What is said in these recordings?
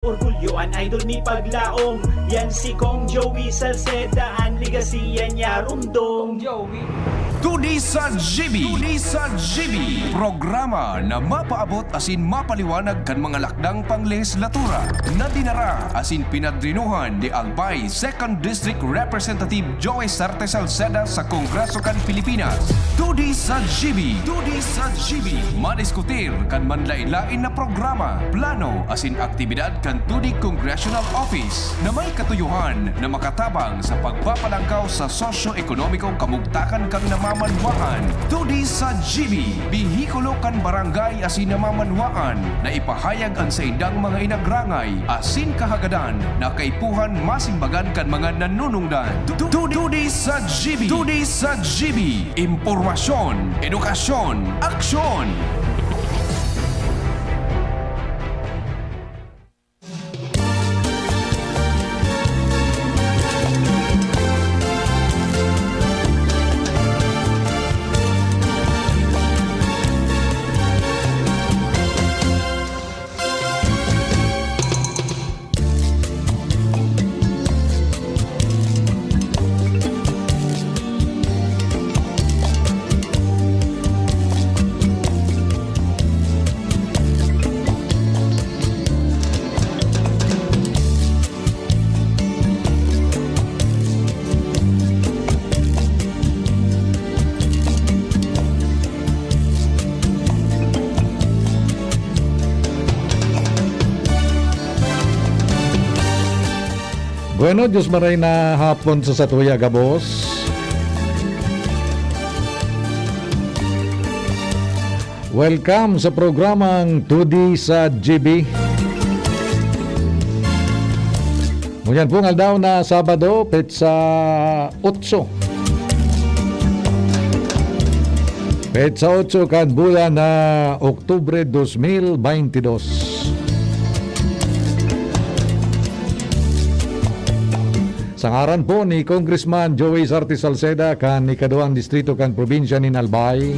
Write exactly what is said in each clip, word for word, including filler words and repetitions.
Orgulyo an idol mi paglaom. Yan si Kong Joey Salceda, an legacy yan niya rumdom. Kong Joey. Todi sa G B. Todi sa G B. Programa na mapaabot asin mapaliwanag kan mga lakdang panglehislatura na dinara asin pinadrinuhan ni Albay Second District Representative Joey Sarte Salceda sa Kongreso kan Pilipinas. Todi sa G B. Todi sa G B. Madiskutir kan manlain-lain na programa, plano asin aktibidad kan Todi Congressional Office na may katuyohan na makatabang sa pagpapalangkaw sa sosyo-ekonomikong kamugtakan kan namamanwaan. Todi sa G B, behikulo kan barangay asin namamanwaan na ipahayag an saindang mga inagrangay asin kahagadan na kaipuhan masimbagan kan mga nanunungdan. Tu-, tu-, Todi sa G B. Todi sa G B. Impormasyon, edukasyon, aksyon. Bueno, Diyos maray na hapon sa satuya gabos. Welcome sa programang Todi sa G B. Ngunyan pong aldaw na Sabado, petsa otso. Petsa otso kan bulan na Oktubre dos mil baynte dos. Sa ngaran po ni Congressman Joey Sarte Salceda kan ikaduwang distrito kan probinsya nin Albay.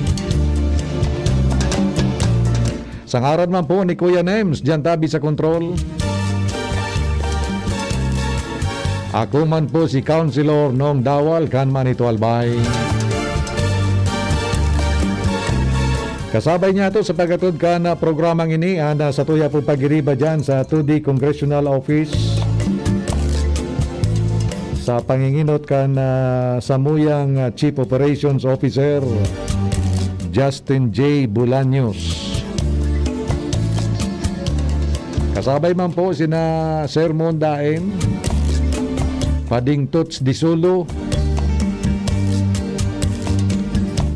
Sa ngaran man po ni Kuya Nems, diyan tabi sa kontrol. Ako man po si Councilor Nong Dawal kan Manito Albay. Kasabay niyato sa pag-atod kan, ah, programang ini, an, ah, satuya pong pagiriba diyan sa Todi Congressional Office. Sa panginginot kan, ah, samuyang, ah, Chief Operations Officer, Justin J Bolaños. Kasabay man po sina Sir Mon Daen, Pading Toots Disulo.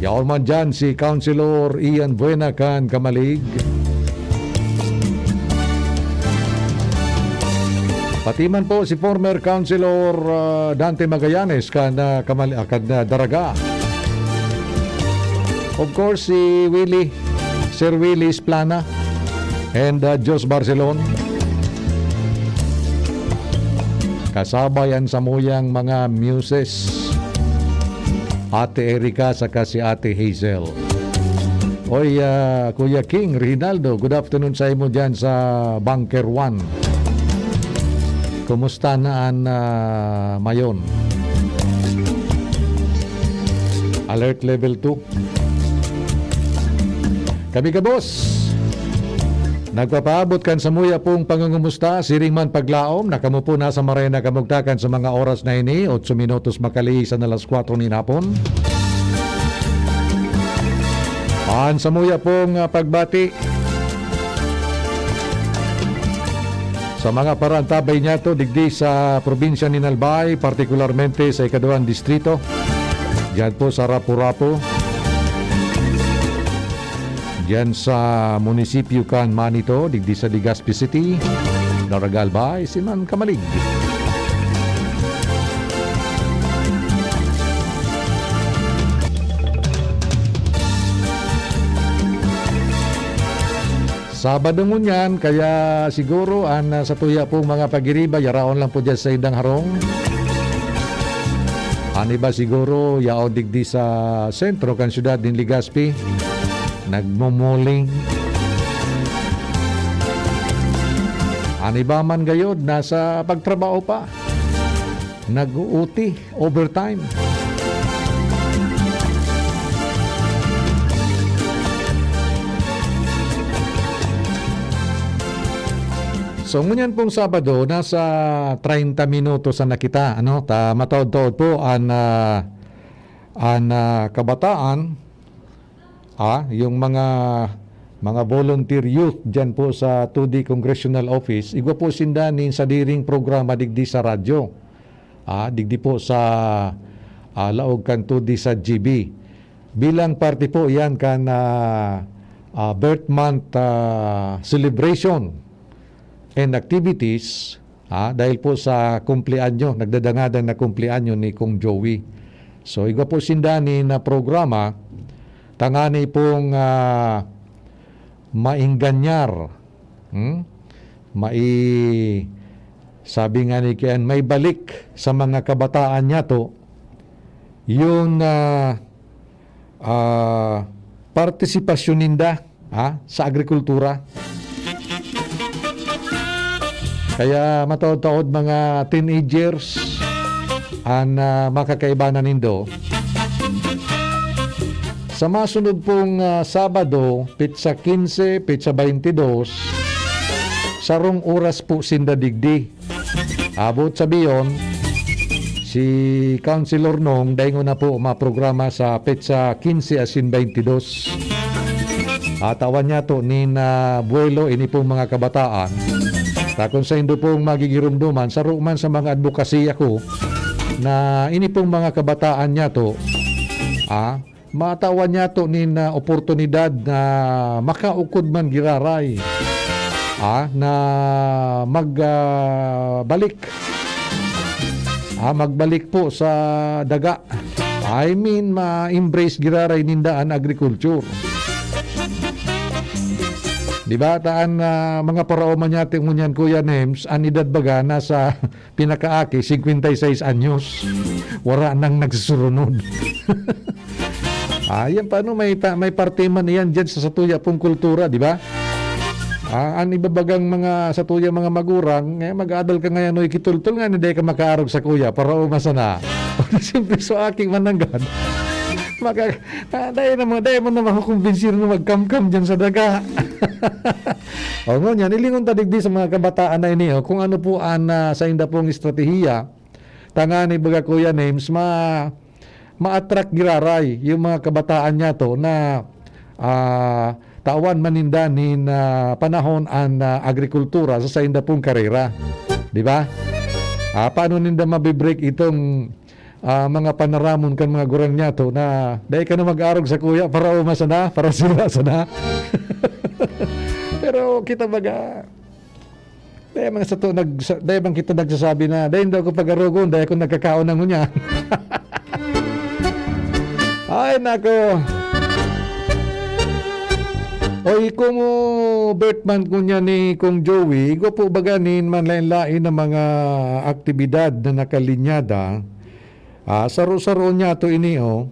Yaon man diyan si Councilor Ian Buena kan Camalig. Pati man po si former Councilor, ah, Dante Magallanes kan, ah, Camal-, ah, kan, ah, Daraga. Of course, si Willie, Sir Willie Esplana and, ah, Jos Barcelon. Kasabay an samuyang mga muses, Ate Erica saka si Ate Hazel. Oy, ah, Kuya King Reginaldo, good afternoon sa imo diyan sa Bunker One. Kumusta na an, ah, Mayon? Alert level two. Kami gabos, nagpapaabot kan samuya pong pangungumusta, siring man paglaom na kamo po nasa maray na kamugtakan sa mga oras na ini, otso minutos makalihis an alas kwatro nin hapon. An samuya pong, ah, pagbati sa mga paraantabay niyato digdi sa probinsya nin Albay, partikularmente sa ikaduwang distrito, diyan po sa Rapu-Rapu, diyan sa munisipyo kan Manito, digdi sa Legazpi City, Daraga, Albay, siman Camalig. Sabado ngunyan, kaya siguro an, ah, satuya pong mga pagiriba, yaraon lang po diyan sa indang harong. An iba siguro, yaon digdi sa sentro kan syudad nin Legazpi, nagmomoling. An iba man gayod, nasa pagtrabaho pa. Nag-o-O T, overtime. So, ngunyan pong Sabado, nasa treinta minutos na kita, ano? Ta, mataod-taod po an, ah, an, ah, kabataan, ah, yung mga, mga volunteer youth dyan po sa two D Congressional Office, igwa po sinda nin sadiring programa digdi sa radyo. Ah, digdi po sa, ah, laog kan two D sa G B. Bilang parte po yan kan, ah, ah, birth month, ah, celebration and activities, ah, dahil po sa kumpleanyo, nagdadangadan na kumpleanyo ni Kong Joey. So, igwa po sinda nin programa, tangani pong, ah, maengganyar, hmm? Mai-, sabi nga ni Kian, maibalik sa mga kabataan niyato, yun, ah, ah, partisipasyon ninda, ha, sa agrikultura. Kaya mataod-taod mga teenagers an, ah, makakaibanan nindo. Sa masunod pong, ah, Sabado, petsa quince, petsa twenty-dos, sarong oras po sinda digdi. Abot sabiyon, si Councilor Nong, daingon na po maprograma sa petsa quince asin twenty-dos. Atawan niyato nin, ah, buwelo ini pong mga kabataan. Ta kun saindo pong magigiromdoman, saro man sa mga adbokasiya ko na ini pong mga kabataan niyato, ah, matawan niyato nin, ah, oportunidad na makaukod man giraray, ah, na mag, ah, balik, ah, magbalik po sa daga. I mean, ma-embrace giraray ninda an agriculture. Di ba? Ta an, ah, mga paraoma niyato ngunyan, Kuya Nems, an edad baga nasa pinakaaki, singkwenta y seis anyos. Wara nang nagsusurunod. Ah, yan paano may ta-, may parte man iyan diyan sa satuya pong kultura, di ba? Ah, an iba bagang mga satuya, mga magurang, eh, mag-adal ka ngayon, oy, kitultol nga, hindi ka makaarog sa kuya, para umasa na. Siyempre, so aki man nanggad. Maka-, ah, dahil naman, dahil mo na makukumbinsi na magkamkam diyan sa daga. O, ngunyan, ilingon ta digdi sa mga kabataan na ini, oh, kung ano po an, ah, sainda pong estratehiya, tangani baga, Kuya Nems, ma-, ma-attract giraray yung mga kabataan niyato na, ah, tawan man ninda nin, ah, panahon an, ah, agrikultura sa sainda pong karera. Di ba? Ah, paano ninda mabe-break itong, ah, mga panaramon kan mga gurang niyato na, "Dai ka na mag-arog sa kuya, para uma sana, para sira sana." Pero kita baga, dai man sato nag-, sa-, dai man kita nagsasabi na, "Dai, hindi ako pag-arogon, dai ako nagkakaon ng unya." Ay, nako. Oy, kung birth month ngunyan ni Kong Joey, igwa po baga nin manlaen-laen na mga aktibidad na nakalinyada. Ah, saro-saro niyato ini, oh.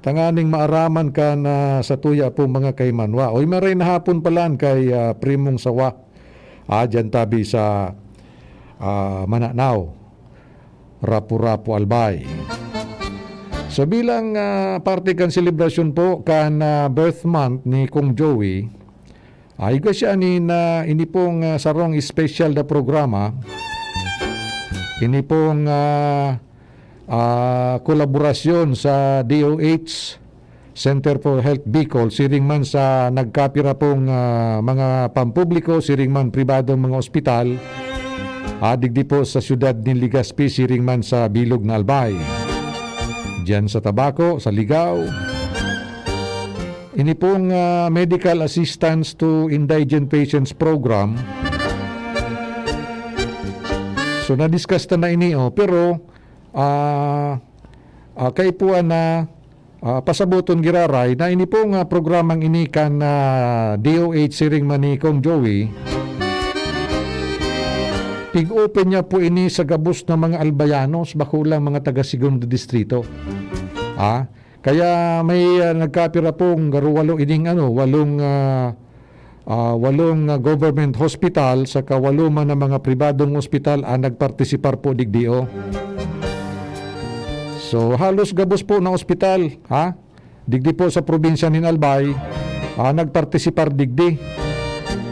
Tanganing maaraman kan satuya pong mga kahimanwa. Oy, maray na hapon palan kay, ah, Primong Sawa. Ah, diyan tabi sa, ah, Mananao, Rapu-Rapu, Albay. So, bilang, ah, parte kan selebrasyon po kan, ah, birth month ni Kong Joey, ay, igwa siya ni na, ini pong, ah, sarong special na programa. Ini pong, ah, ah, kolaborasyon sa D O H, Center for Health Bicol, siring man sa nagkapira pong, ah, mga pampubliko, siring man pribadong mga ospital, ah, digdi po sa siyudad ni Legazpi, siring man sa bilog na Albay. Diyan sa Tabaco, sa Ligao. Ini pong, ah, Medical Assistance to Indigent Patients Program. So, na-discuss ta na ini, oh, pero, ah, ah, kaipuhan na, ah, pasaboton giraray na ini pong, ah, programang ini kan, ah, D O H siring man ni Kong Joey, pig-open niya po ini sa gabos na mga Albayanos, bako lang mga taga Segundo Distrito. Ah, kaya may, ah, nagkapira pong garo walo ining ano, walong, ah, ah, walong, ah, government hospital saka walo man na mga pribadong ospital ang nagpartisipar po digdi, oh. So, halos gabos po na ospital, ha? Digdi po sa probinsya nin Albay, ah, nagpartisipar digdi.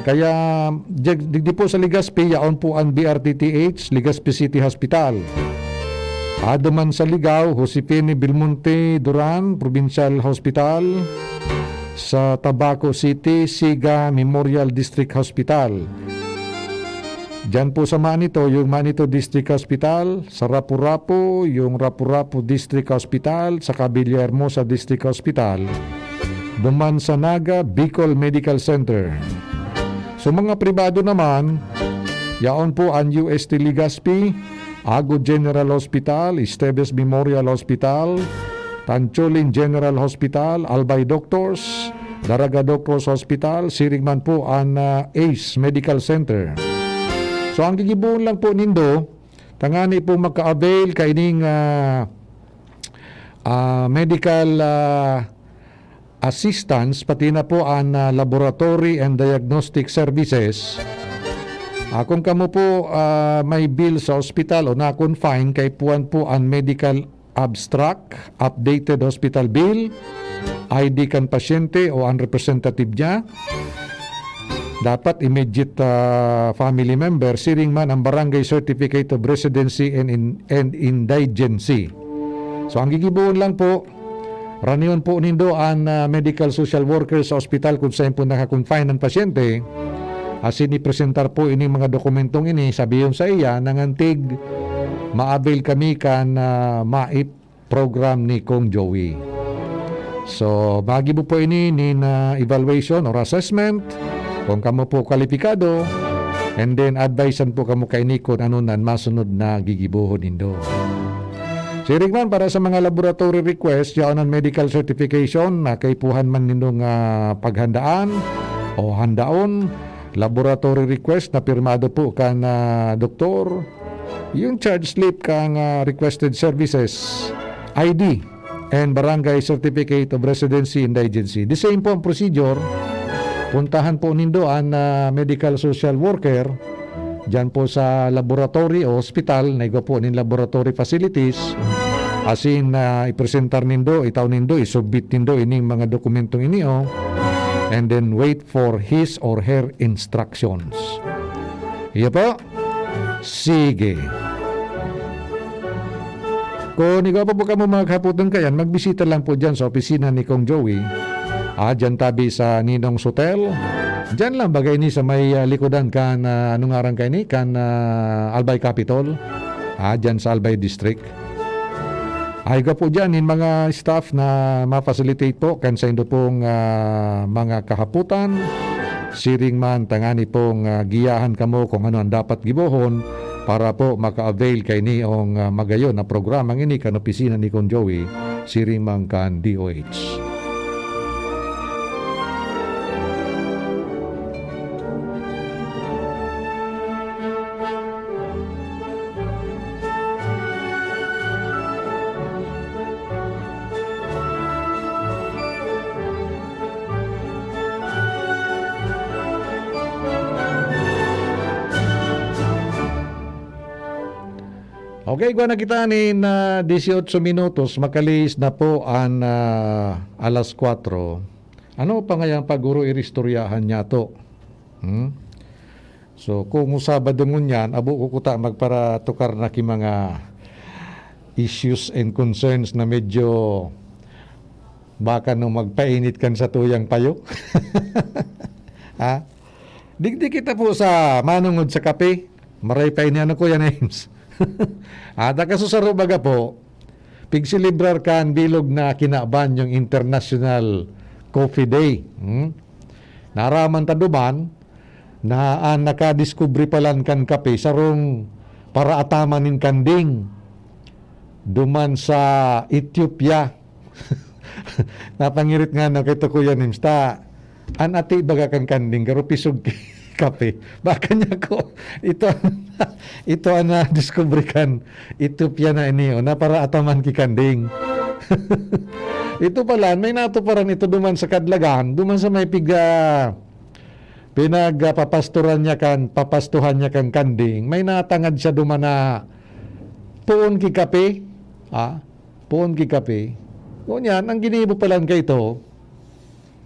Kaya, dig-, digdi po sa Legazpi, yaon po an B R T T H, Legazpi City Hospital. Ado man sa Ligao, Josefine Belmonte Duran Provincial Hospital, sa Tabaco City, Siga Memorial District Hospital. Diyan po sa Manito, yung Manito District Hospital, sa Rapu-Rapu, yung Rapu-Rapu District Hospital, sa Villahermosa District Hospital, duman sa Naga Bicol Medical Center. So, mga pribado naman, yaon po ang U S T Legazpi, Ago General Hospital, Esteves Memorial Hospital, Tanchulin General Hospital, Albay Doctors, Daraga Doctors Hospital, siring man po an, ah, Ace Medical Center. So, ang gigibohon lang po nindo, tangani po maka-avail kaining, ah, ah, medical, ah, assistance, pati na po an, ah, laboratory and diagnostic services. Ah, kung kamo po, ah, may bill sa ospital o na-confine, kaipuhan po an medical abstract, updated hospital bill, I D kan pasyente o an representative niya. Dapat immediate, ah, family member, siring man ang barangay certificate of residency and in-, and indigency. So, ang gigibohon lang po, ranihon po nindo an, ah, medical social worker sa ospital kung saan po naka-confine ang pasyente. Asin ipresentar po ining mga dokumentong ini, sabihon sa iya na ngantig ma-avail kami kan, ah, MAIP program ni Kong Joey. So, magibo po ini nin, ah, evaluation or assessment kung kamo po kwalipikado, and then advisean po kamo kaini kung ano nan masunod na gigibohon nindo. Siring man, para sa mga laboratory request, yaon an medical certification na kaipuhan man nindong, ah, paghandaan o handaon, laboratory request na pirmado po kan, ah, doktor, yung charge slip kan, ah, requested services, I D, and barangay certificate of residency indigency. The same po ang procedure. Puntahan po nindo an, ah, medical social worker diyan po sa laboratory o hospital na igwa po nin laboratory facilities. Asin, ah, ipresentar nindo, itao nindo, isubmit nindo ining mga dokumentong ini, oh. And then wait for his or her instructions. Iyo po. Sige. Kung igwa pa po kamo mga kahapotan kayan, magbisita lang po dyan sa opisina ni Kong Joey. Ah, dyan tabi sa Ninong's Hotel. Dyan lang, baga ini sa may, ah, likodan kan, ah, ano ngaran kaini? Kan, ah, Albay Capitol. Ah, dyan sa Albay District. Ay, igwa po dyan, yung mga staff na ma-facilitate po kan saindo pong, ah, mga kahapotan. Siring man, tangani pong, ah, giyahan kamo kung ano ang dapat gibohon para po maka-avail kaini ong, ah, magayon na programang ini kan opisina ni Kong Joey, siring man kan D O H. Okay, igwa na kita nin, ah, dieciocho minutos, makalihis na po an, ah, alas kwatro. Ano pa ngayang paguro iristoryahan niyato? Hmm? So, kung Sabado ngunyan, abo ko kuta magparatukar na ki mga issues and concerns na medyo baka no magpainit kan satuyang payo. Ha? Digdi kita po sa manongod sa kape. Maray pa ini ano, Kuya Names. At nakasusaro baga po, pigselebrar kan bilog na kinaban yung International Coffee Day. Hmm? Naraman ta duman na an nakadiskubre palan kan kape sarong paraataman nin kanding duman sa Ethiopia. Napangirit nga na kay Kuya Nims ta, an ati baga kan kanding, garo pisog ki kape. Baka niya ko, ito, ito ang nadiskubre kan Ethiopia na ini, o, na para ataman ki kanding. Ito pala, may natuparan ito duman sa Kadlagan, duman sa may piga, pinagpapastoran niya kan, papastuhan niya kan kanding, may natangad siya duman na poon ki kape. Ah, poon ki kape. Ngunyan, ang ginibo palan kaito,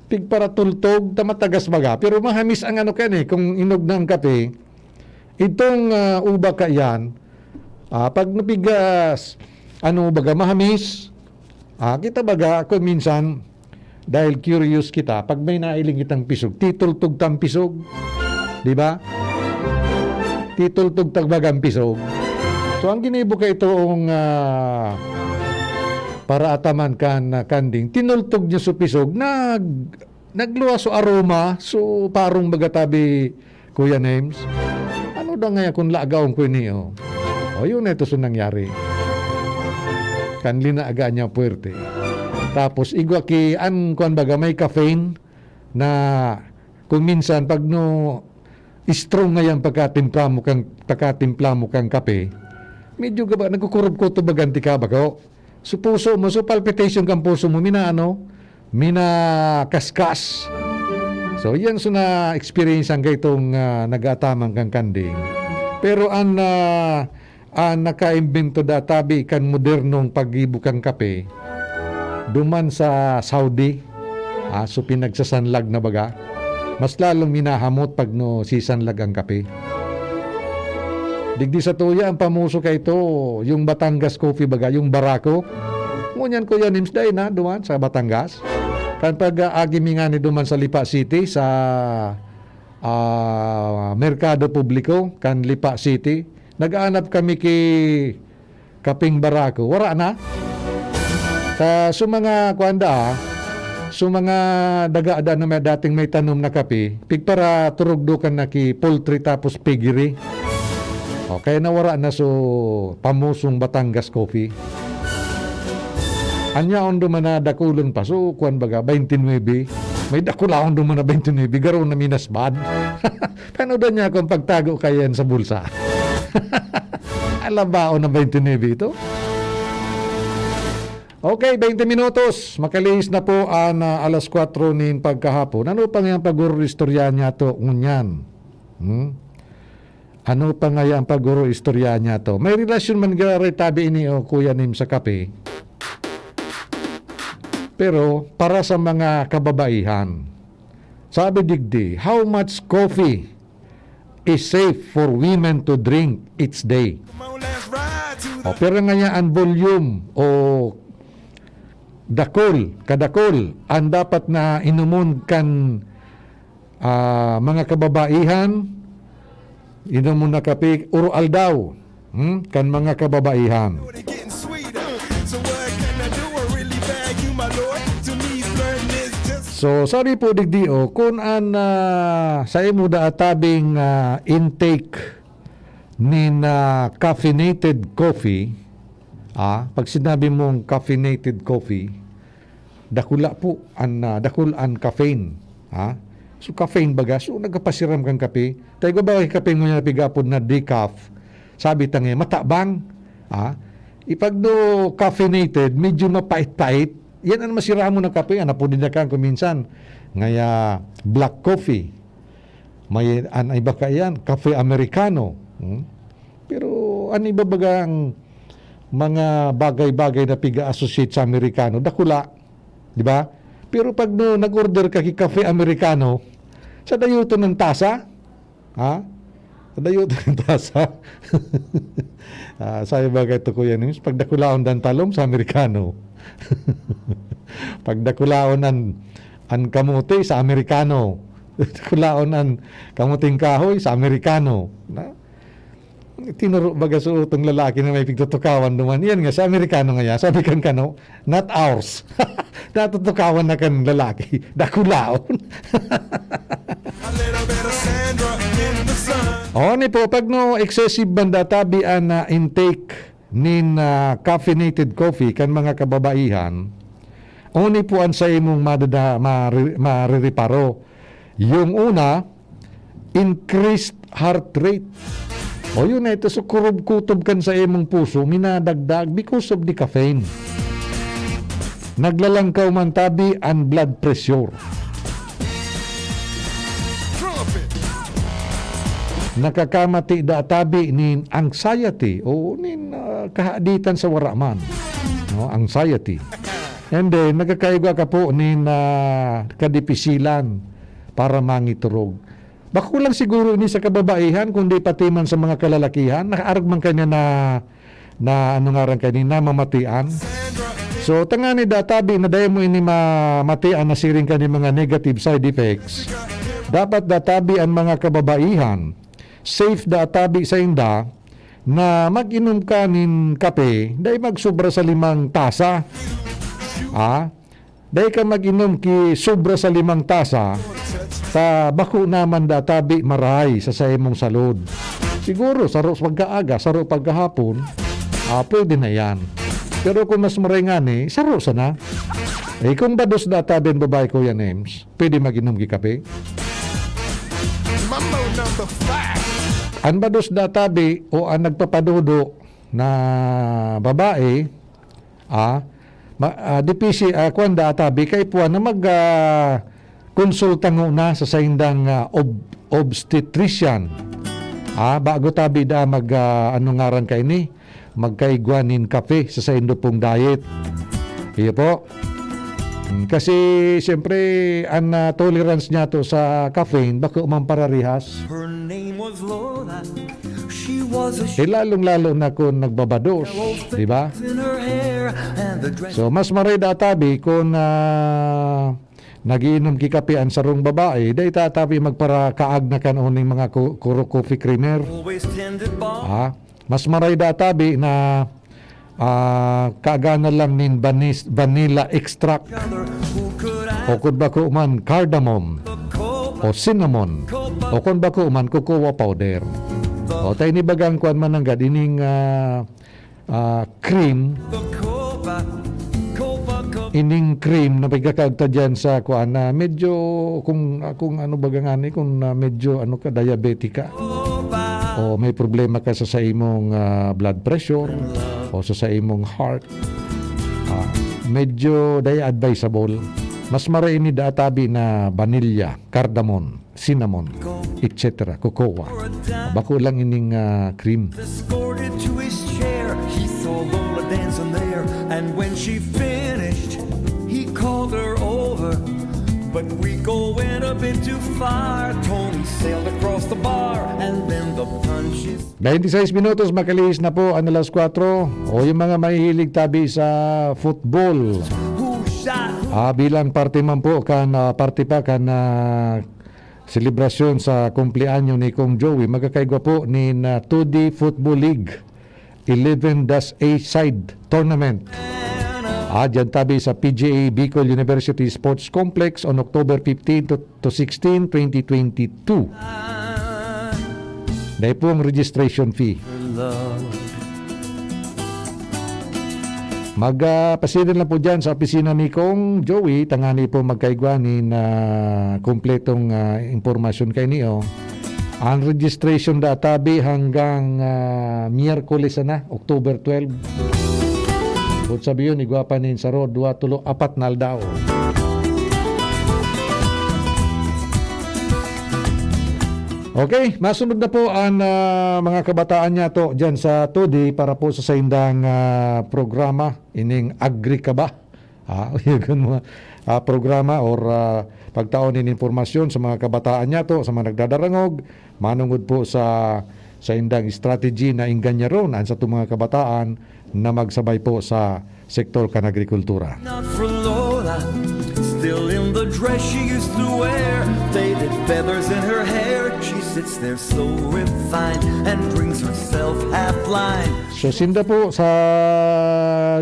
pigparatultog ta matagas baga, pero mahamis ang ano kan eh, kung inog na ang kape. Itong, ah, uba kaiyan, ah, pag napigas, ano baga, mahamis, ah, kita baga, kung minsan, dahil curious kita, pag may nailing kitang pisog, titultog tang pisog. Di ba? Titultog tang bagang pisog. So, ang ginibo kaitong, ah, paraataman kan, ah, kanding, tinultog niya sa pisog, nag-, nagluwas so aroma, so parong baga tabi, Kuya Names. Ano daw ngaya kung lagaon ko ini, oh? O, yun na ito so nangyari. Kan linaga niya puwerte. Tapos, igwa ki, an, kuwan baga, may caffeine na kung minsan, pag no, strong ngayan pagkatimpla mo kang, pagkatimpla mo kang kape, medyo gaba, nagkukurub-kutob baga an tika, baga, oh. So, puso mo, so palpitation kan puso mo, minaano, minakaskas. So, yan so na-experience ang kaitong, ah, nag-aataman kan kanding. Pero an, ah, an nakaimbento da tabi kan modernong paggibo kan kape, duman sa Saudi, ah, so pinagsasanlag na baga, mas lalong minahamot pag no sisanlag ang kape. Digdi sa tuya, ang pamuso kaito, yung Batangas Coffee baga, yung Barako. Ngunyan, Kuya Nims, dai na duman sa Batangas. Kan pag, ah, agi mi ngani duman sa Lipa City, sa, ah, Merkado Publiko, kan Lipa City, nag-aanap kami ki Kaping Barako, wara na. Sa, sa mga, kuwan da, ah, sa mga daga-da na may, dating may tanom na kape, pigparaturugdukan na ki poultry tapos piggery. O, kaya nawara na so pamusong Batangas Coffee. An yaon duman na dakulon pa, so, kuwan baga, twenty-nine. May dakulahon duman na twenty-nine, garo na minasbad. Paano daw niya kung pagtago kayan sa bulsa? Alabaon na twenty-nine ito. Okay, twenty minutos. Makalihis na po an, ah, alas kwatro nin pagkahapon. Ano pa ngayang pag-ururistorya niya to ngunyan? Hmm? Ano pa ngayang pag-ururistorya niya to? May relasyon man giraray tabi ini, o, Kuya Nim, sa kape. Pero para sa mga kababaihan, sabi digdi, how much coffee is safe for women to drink each day? O, pero ngaya an volume o dakul, kadakul, an dapat na inomon kan, ah, mga kababaihan, inomon na kape, oro aldaw, hmm, kan mga kababaihan. So, sabi po digdi, o, kun an, ah, sa imo da atabing, ah, intake nin, ah, caffeinated coffee, ah, pag sinabi mong caffeinated coffee, dakula po an, ah, dakul an caffeine, ah. So, caffeine baga, so, nagkapasiram kang kape. Tayo ba kape ngunyan na pigapod na decaf? Sabi ta nga, matabang, ah. Ipag do caffeinated, medyo mapait-pait. Yan ang masira mo na kape. Ano po din na kan kung minsan, ngaya black coffee. May, an iba kaiyan, kape Amerikano. Hmm? Pero an iba bagang mga bagay-bagay na piga-associate sa Amerikano, dakula, di ba? Pero pag no, nag-order ka ki kape Amerikano, sa dayoton ng tasa, ha? Sa dayoton ng tasa. Ah, sabi ba kay to, Kuya Nims, pag dakulaon dan talong sa Amerikano. Pag dakulaon an, an kamote sa Amerikano. Dakulaon an kamuting kahoy sa Amerikano. Na? Tinuro baga sa utong lalaki na may pigtutukawan duman. Yan nga, sa Amerikano nga yan. Sabi kan kano, "Not ours." Natutukawan na kan lalaki. Dakulaon. Oni po, pag no excessive banda tabi an, ah, intake nin, ah, caffeinated coffee kan mga kababaihan, oni po an sa imong madada-, mari-, maririparo. Yung una, increased heart rate. O yun na, ito sa kurub-kutob kan sa imong puso, minadagdag because of the caffeine. Naglalangkaw man tabi an blood pressure. Drop it. Nakakamati da tabi nin anxiety o nin, ah, kahaditan sa wara man, no? Anxiety. And then, nagkakaigwa ka po nin, ah, kadipisilan para mangiturog. Bako lang siguro ini sa kababaihan, kundi pati man sa mga kalalakihan. Nakaarog man kanya na, na ano ngaran kani, namamatian. So, tangani da tabi na dai mo ini mamatian na siring kani mga negative side effects. Dapat da tabi an mga kababaihan, safe da tabi sainda na mag-inom ka nin kape, dai magsobra sa limang tasa. Ah, dai ka mag-inom ki sobra sa limang tasa, ta bako naman da tabi maray sa saimong salud. Siguro, saro pagkaaga, saro pagkahapon, ah, pwede na yan. Pero kung mas maray ngani, saro sana. Eh, kung bados da tabi an babae, Kuya Nems, pwede mag-inom ki kape? Mambo number five. An bados da tabi o an nagpapadudo na babae, ah, ma-, ah, dipisi-, ah, kuwan da tabi, kaipuhan na mag, ah, konsulta ngona sa saindang, ah, ob-, obstetrician. Ah, bago tabi da mag, ah, ano ngaran kaini? Magkaigwa nin kape sa saindo pong diet. Iyo po. Mm, kasi, siyempre, an, ah, tolerance niyato sa caffeine, bako man pararihas. Her name was Lola. She was a Eh, lalong-lalo na kung nagbabados, di ba? In her hair and the dress. So, mas maray da tabi kung, ah, nagiinom ki kape an sarong babae, dai ta tabi magparakaag na kan uning mga ku-, kuro coffee creamer. Always tended bar. Ah, mas maray da tabi na, ah, kaaga na lang nin banis-, vanilla extract. Other who could I o kun bako man cardamom the copa, o cinnamon copa, o kun bako man cocoa powder. O ta ini bagang kuan man nanggad ining, ah, ah, cream, the copa, copa, copa. Ining cream na pigkakaagta diyan sa kuan na medyo kung, kung ano baga ngani, kung, ah, medyo ano ka, diabetic ka. O may problema ka sa, sa imong, ah, blood pressure o sa, sa imong heart, ah, medyo dai advisable. Mas maray ini da tabi na vanilla, cardamom, cinnamon, et cetera, cocoa. Bako lang ining, ah, cream. Escorted to his chair, he saw Lola dancing there. And when she finished, he called her over. But we go went a bit too far. Tony sailed across the bar, and then the punches. Twenty-six minutos, makalihis na po ang alas kwatro. O yung mga mahihilig tabi sa football. Who shot who? Ah, bilang parte man po kan, ah, parte pa kan, ah, selebrasyon sa kumpleanyo ni Kong Joey, magkakaigwa po nin, ah, two D Football League eleven dash A side tournament. Ah, dyan tabi sa P G A Bicol University Sports Complex on October fifteen to, to sixteen, twenty twenty-two. Dai pong registration fee. Mag, ah, pasada lang po dyan sa opisina ni Kong Joey, tangani po magkaigwa nin, ah, kompletong, ah, impormasyon kaini, oh. Ang registration da tabi hanggang, ah, Miyerkules na, October twelve. Buot sabiyon, igwa pa nin saro, dua, tulo, apat na aldaw. Okay, masunod na po ang, ah, mga kabataan niyato dyan sa Todi para po sa saindang, ah, programa, ining Agri Ka Ba? Ah, yun mga, ah, programa or, ah, pagtaon nin impormasyon sa mga kabataan niyato, sa mga nagdadarangog, manungod po sa saindang strategy na ingganyaron ang satong mga kabataan na magsabay po sa sektor kan agrikultura. Not for Lola, still in the dress she used to wear, faded feathers in her hair. She sits there so refined and drinks herself half blind. So, sinda po sa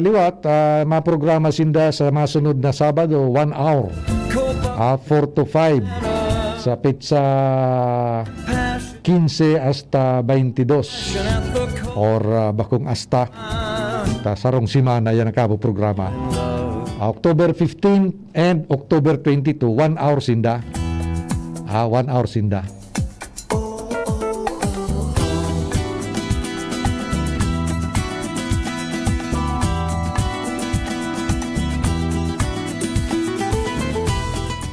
liwat, ah, maprograma sinda sa masunod na Sabado, one hour. Copa Ah, four to five. Sa petsa Passion. Quince hasta twenty-dos. Or, ah, bakong asta. Ta sarong semana yan ang kabo programa. Ah, October fifteen and October twenty-two, one hour sinda. Ah, one hour sinda.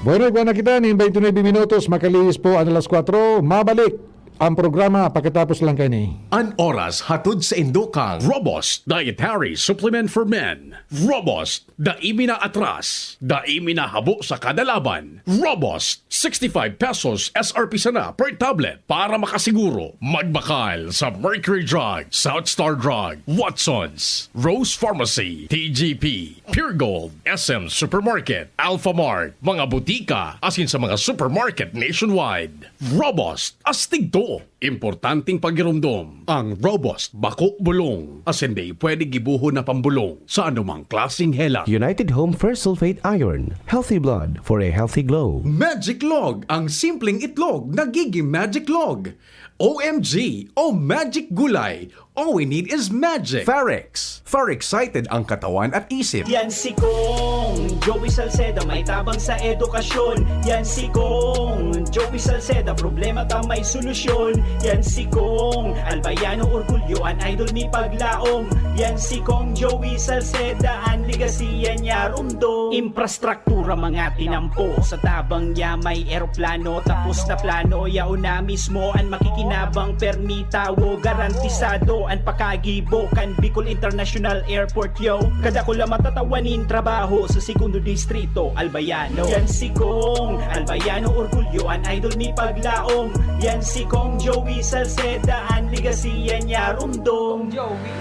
Bueno, igwa na kita nin twenty-nine minutos, makalihis po ang alas kwatro. Mabalik ang programa pakatapos lang kaini. An oras hatod sa indokang Robust Dietary Supplement for Men. Robust, dai mi na atras, dai mi na habo sa kada laban. Robust, sixty-five pesos S R P sana per tablet. Para makasiguro, magbakal sa Mercury Drug, South Star Drug, Watson's, Rose Pharmacy, T G P, Pure Gold, S M Supermarket, Alphamart, mga butika, asin sa mga supermarket nationwide. Robust, astig to. Importanteng pagiromdom, ang Robust bako bulong, asin dai pwede gibohon na pambolong sa anumang klaseng hela. United Home Fersulfate Iron, healthy blood for a healthy glow. Magic Log, ang simpleng itlog nagiging Magic Log. O M G o Magic Gulay, all we need is magic. Farex, far excited ang katawan at isip. Yan si Kong Joey Salceda, may tabang sa edukasyon. Yan si Kong Joey Salceda, problema ta may solusyon. Yan si Kong Albayano, orgulyo an idol mi paglaom. Yan si Kong Joey Salceda, an legacy yan niya rumdom. Infrastruktura, mga tinampo, sa tabang niya may eroplano, tapos na plano, yaon na mismo an makikinabang, permi tawo, garantisado an pakagibo kan Bicol International Airport, yo. Kadakula matatawan nin trabaho sa Segundo Distrito, Albayano. Yan si Kong Albayano, orgulyo an idol mi paglaom. Yan si Kong Joey Salceda, an legacy yan niya rumdom. Joey.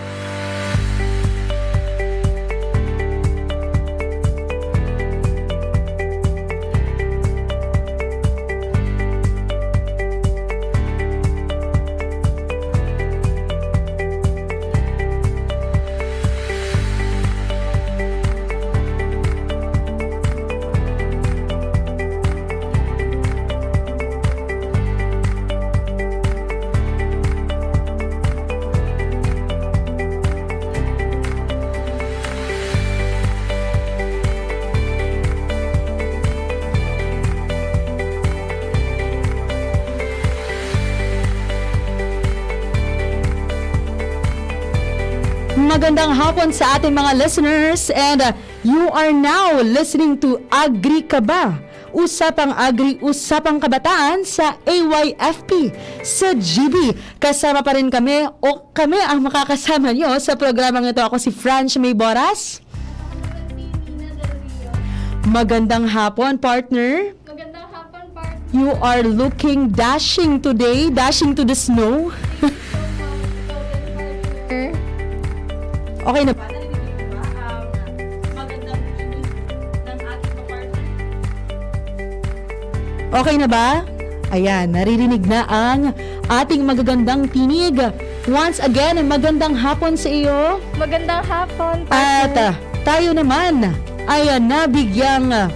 Magandang hapon sa ating mga listeners, and, uh, you are now listening to Agri Ka Ba? Usapang Agri, Usapang Kabataan sa A Y F P, sa G B. Kasama pa rin kami, o kami ang makakasama nyo sa programang ito. Ako si Franch May Boras. Magandang hapon, partner. Magandang hapon, partner. You are looking dashing today, dashing to the snow. Okay na ba? Narinig niyo ba ang magandang news ng ating kapartner? Okay na ba? Ayan, naririnig na ang ating magagandang tinig. Once again, magandang hapon sa iyo. Magandang hapon, partner. At, ah, tayo naman ay, ah, nabigyang, ah,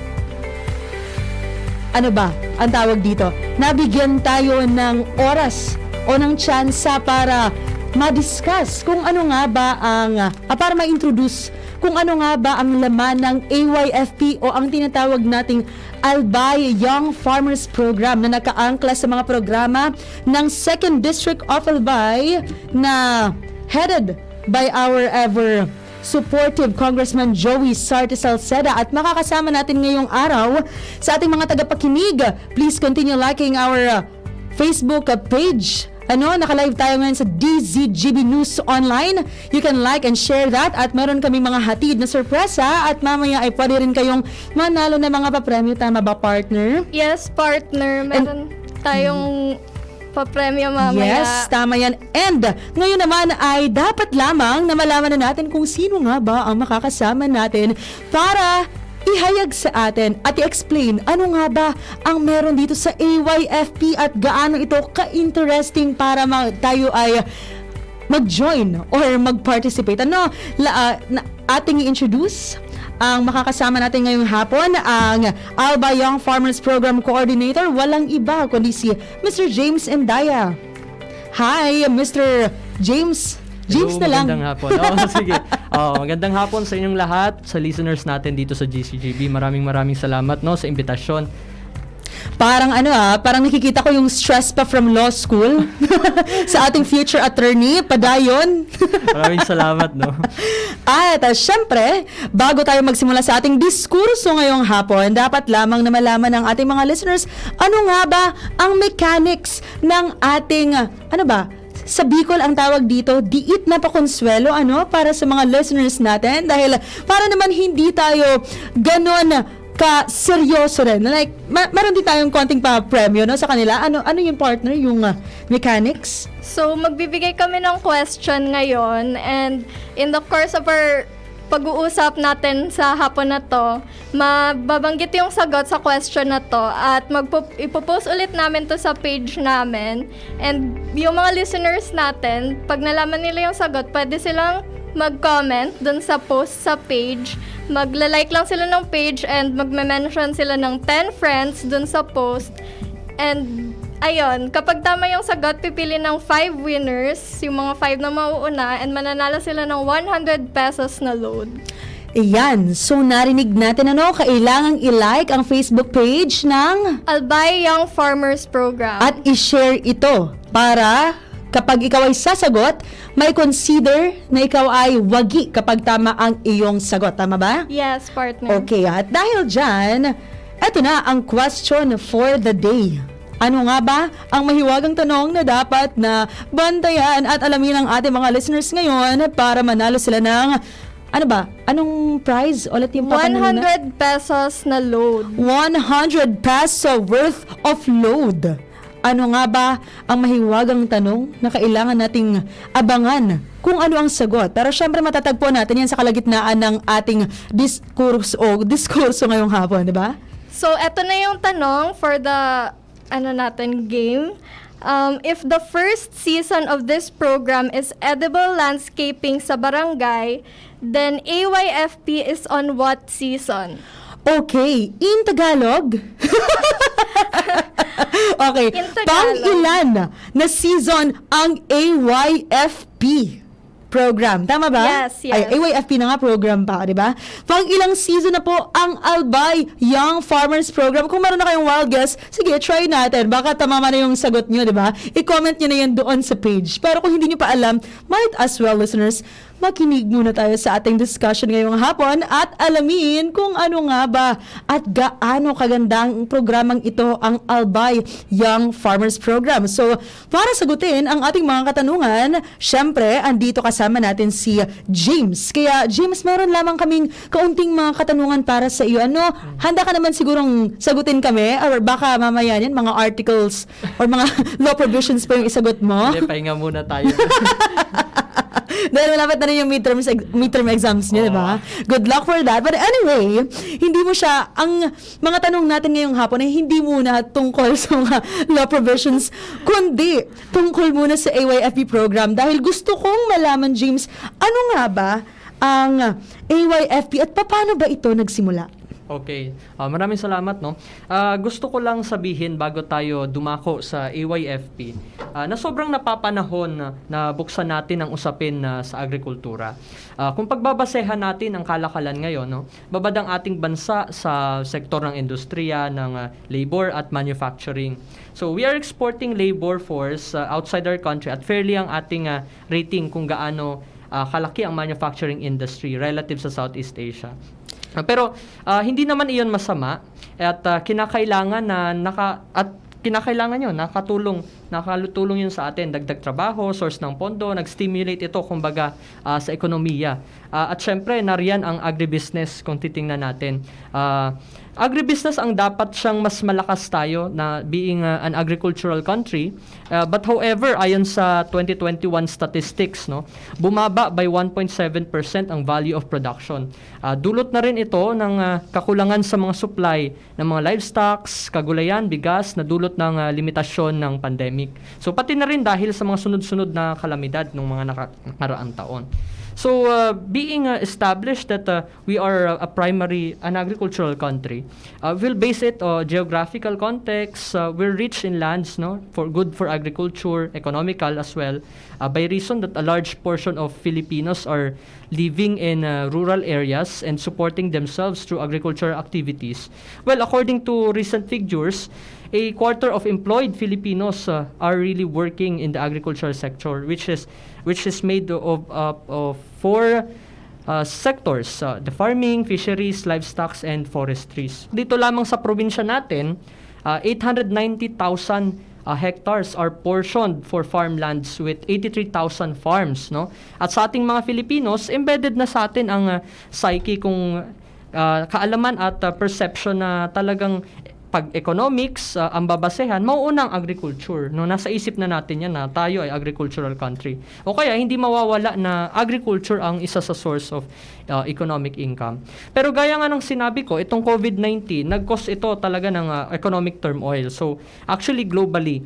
ano ba ang tawag dito? Nabigyan tayo ng oras o ng tsansa para ma-discuss kung ano nga ba ang, ah, para ma-introduce kung ano nga ba ang laman ng A Y F P o ang tinatawag nating Albay Young Farmers Program na nakaangkla sa mga programa ng Second District of Albay na headed by our ever supportive Congressman Joey Sarte Salceda. At makakasama natin ngayong araw sa ating mga tagapakinig. Please continue liking our, uh, Facebook, uh, page. Ano, naka-live tayo ngayon sa D Z G B News Online. You can like and share that. At meron kaming mga hatid na sorpresa. At mamaya ay pwede rin kayong manalo ng mga papremyo. Tama ba, partner? Yes, partner. And meron tayong papremyo mamaya. Yes, tama yan. And ngayon naman ay dapat lamang na malaman na natin kung sino nga ba ang makakasama natin para ihayag sa atin at i-explain ano nga ba ang meron dito sa A Y F P at gaano ito ka-interesting para ma-, tayo ay mag-join or mag-participate. Ano, la-, ah, na, ating i-introduce ang makakasama natin ngayong hapon, ang Alba Young Farmers Program Coordinator, walang iba kundi si Mister James Endaya. Hi, Mister James. James Hello, na lang. Magandang hapon. Oo, sige. Oo, magandang hapon sa inyong lahat, sa listeners natin dito sa G C G B. Maraming, maraming salamat, no, sa imbitasyon. Parang ano ah, parang nakikita ko yung stress pa from law school sa ating future attorney, padayon. Maraming salamat, no? At uh, syempre, bago tayo magsimula sa ating diskurso ngayong hapon, dapat lamang na malaman ng ating mga listeners, ano nga ba ang mechanics ng ating, uh, ano ba, sa Bicol ang tawag dito, diit na pakonsuelo, ano, para sa mga listeners natin. Dahil para naman hindi tayo ganon ka seryoso rin. Like, ma- meron din tayong konting pa premyo, no, sa kanila. Ano ano yung partner, yung uh, mechanics? So, magbibigay kami ng question ngayon, and in the course of our pag-uusap natin sa hapon na to, mababanggit yung sagot sa question na to at magpo- ipopost ulit namin to sa page namin. And yung mga listeners natin, pag nalaman nila yung sagot, pwede silang mag-comment dun sa post sa page. Magla-like lang sila ng page and magme-mention sila ng ten friends dun sa post. And ayun, kapag tama yung sagot, pipili ng five winners, yung mga five na mauuna, and mananalo sila ng one hundred pesos na load. Iyan. So, narinig natin, ano, kailangang i-like ang Facebook page ng Albay Young Farmers Program. At i-share ito para kapag ikaw ay sasagot, may consider na ikaw ay wagi kapag tama ang iyong sagot. Tama ba? Yes, partner. Okay, at dahil dyan, eto na ang question for the day. Ano nga ba ang mahiwagang tanong na dapat na bantayan at alamin ng ating mga listeners ngayon para manalo sila ng, ano ba? Anong prize? Ulit yung papanalo na? one hundred pesos na load. one hundred peso worth of load. Ano nga ba ang mahiwagang tanong na kailangan nating abangan kung ano ang sagot? Pero syempre, matatagpuan natin yan sa kalagitnaan ng ating diskurso o diskurso ngayong hapon, di ba? So, eto na yung tanong for the, ano natin, game. Um, if the first season of this program is edible landscaping sa barangay, then A Y F P is on what season? Okay, in Tagalog? Okay, In Tagalog. Pang-ilan na season ang A Y F P program? Tama ba? Yes, yes. Ay, A Y F P na nga program pa, di ba? Pang-ilang season na po ang Albay Young Farmers Program? Kung meron na kayong wild guess, sige, try natin. Baka tama na yung sagot nyo, di ba? I-comment nyo na yan doon sa page. Pero kung hindi nyo pa alam, might as well, listeners, makinig muna tayo sa ating discussion ngayong hapon at alamin kung ano nga ba at gaano kagandang programang ito, ang Albay Young Farmers Program. So, para sagutin ang ating mga katanungan, syempre, andito kasama natin si James. Kaya, James, meron lamang kaming kaunting mga katanungan para sa iyo. Ano, handa ka naman sigurong sagutin kami? Or baka mamaya yan, mga articles or mga law provisions pa yung isagot mo? Hindi, pahinga muna tayo. Dahil malapit na rin yung midterms, ex- midterm exams niyo, di ba? Good luck for that. But anyway, hindi mo siya, ang mga tanong natin ngayong hapon ay hindi muna tungkol sa mga law provisions, kundi tungkol muna sa A Y F P program. Dahil gusto kong malaman, James, ano nga ba ang A Y F P at paano ba ito nagsimula? Okay. Ah, maraming salamat, no. Ah, gusto ko lang sabihin bago tayo dumako sa A Y F P, ah, na sobrang napapanahon na, na buksan natin ang usapin na sa agrikultura. Ah, kung pagbabasehan natin ang kalakalan ngayon, no, babad ang ating bansa sa sektor ng industriya, ng ah, labor at manufacturing. So, we are exporting labor force ah, outside our country at fairly ang ating ah, rating kung gaano ah, kalaki ang manufacturing industry relative sa Southeast Asia. Ah, pero ah, hindi naman iyon masama at ah, kinakailangan na naka at kinakailangan yun, nakatulong, nakatulong yun sa atin, dagdag trabaho, source ng pondo, nag-stimulate ito, kumbaga, ah, sa ekonomiya. Ah, at syempre, nariyan ang agribusiness kung titingnan natin. Ah, agribusiness ang dapat siyang mas malakas tayo na being ah, an agricultural country. Ah, but however, ayon sa twenty twenty-one statistics, no, bumaba by one point seven percent ang value of production. Ah, dulot na rin ito ng ah, kakulangan sa mga supply ng mga livestocks, kagulayan, bigas na dulot ng ah, limitasyon ng pandemic. So pati na rin dahil sa mga sunod-sunod na kalamidad ng mga naka- nakaraang taon. So uh, being uh, established that uh, we are uh, a primary an agricultural country, uh, we'll base it on geographical context. Uh, we're rich in lands, no, for good for agriculture, economical as well. Uh, by reason that a large portion of Filipinos are living in uh, rural areas and supporting themselves through agricultural activities. Well, according to recent figures, A quarter of employed Filipinos uh, are really working in the agricultural sector, which is which is made of uh, of four uh, sectors: uh, the farming, fisheries, livestock, and forestries. Dito lamang sa probinsya natin, uh, eight hundred ninety thousand uh, hectares are portioned for farmlands with eighty-three thousand farms, no? At sa ating mga Filipinos, embedded na sa atin ang uh, psyche kung uh, kaalaman at uh, perception na talagang pag economics uh, ang babasehan, mauuna ang agriculture, no? Nasa isip na natin yan na tayo ay agricultural country. O kaya hindi mawawala na agriculture ang isa sa source of uh, economic income. Pero gaya nga ng sinabi ko, itong covid nineteen, nag-cause ito talaga ng uh, economic turmoil. So, actually, globally,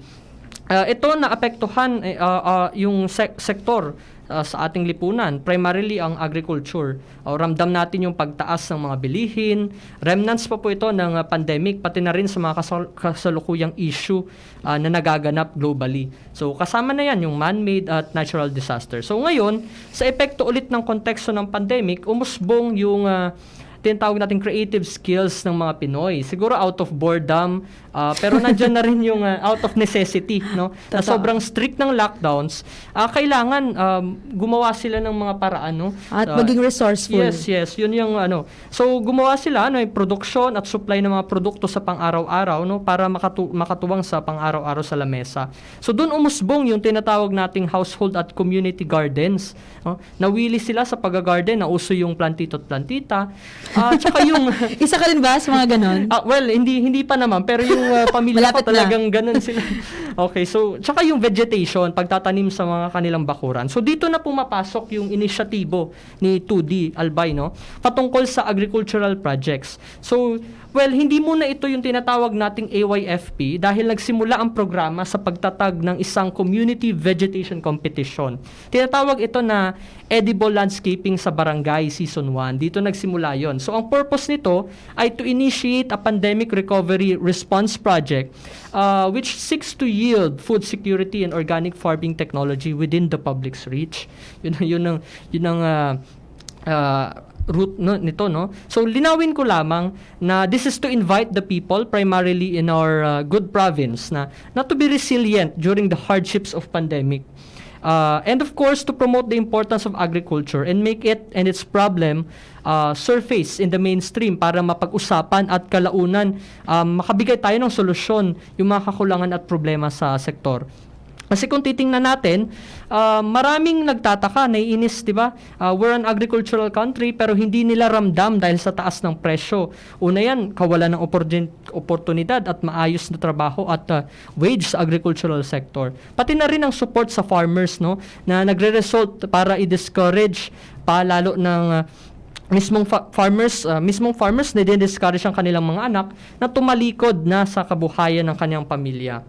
uh, ito naapektuhan eh, uh, uh, yung se- sektor uh, sa ating lipunan, primarily ang agriculture. O, ramdam natin yung pagtaas ng mga bilihin. Remnants pa po ito ng uh, pandemic, pati na rin sa mga kasal- kasalukuyang issue uh, na nagaganap globally. So, kasama na yan yung man-made at natural disaster. So, ngayon, sa epekto ulit ng konteksto ng pandemic, umusbong yung uh, tinatawag natin creative skills ng mga Pinoy. Siguro out of boredom, uh, pero nandiyan na rin yung uh, out of necessity, no? Na sobrang strict ng lockdowns, uh, kailangan um, gumawa sila ng mga paraan, no? At uh, maging resourceful. Yes, yes. Yun yung ano. So, gumawa sila, ano, yung production at supply ng mga produkto sa pang-araw-araw, no? Para makatu- makatuwang sa pang-araw-araw sa lamesa. So, doon umusbong yung tinatawag nating household at community gardens. No? Nawili sila sa pag-garden, nauso yung plantito at plantita. Ah, tsaka yung Isa ka rin ba sa mga ganon? Ah, well, hindi hindi pa naman, pero yung uh, pamilya ko Malapit na. Talagang ganun sila. Okay, so tsaka yung vegetation, pagtatanim sa mga kanilang bakuran. So dito na pumapasok yung inisyatibo ni two D Albay, no, patungkol sa agricultural projects. So, well, hindi muna ito yung tinatawag nating A Y F P dahil nagsimula ang programa sa pagtatag ng isang community vegetation competition. Tinatawag ito na Edible Landscaping sa Barangay Season one. Dito nagsimula yon. So, ang purpose nito ay to initiate a pandemic recovery response project uh, which seeks to yield food security and organic farming technology within the public's reach. Yun, yun ang, yun ang uh, uh, root, no, nito, no? So, linawin ko lamang na this is to invite the people, primarily in our uh, good province, na not to be resilient during the hardships of pandemic. Uh, and of course, to promote the importance of agriculture and make it and its problem uh, surface in the mainstream para mapag-usapan at kalaunan um, makabigay tayo ng solusyon yung mga kakulangan at problema sa sektor. Kasi kung titingnan natin, uh, maraming nagtataka, naiinis, di ba? Uh, we're an agricultural country pero hindi nila ramdam dahil sa taas ng presyo. Una yan, kawalan ng oportun- oportunidad at maayos na trabaho at uh, wage sa agricultural sector. Pati na rin ang support sa farmers, no, na nagre-result para i-discourage pa lalo ng uh, mismong fa- farmers, uh, mismong farmers na discourage ang kanilang mga anak na tumalikod na sa kabuhayan ng kanilang pamilya.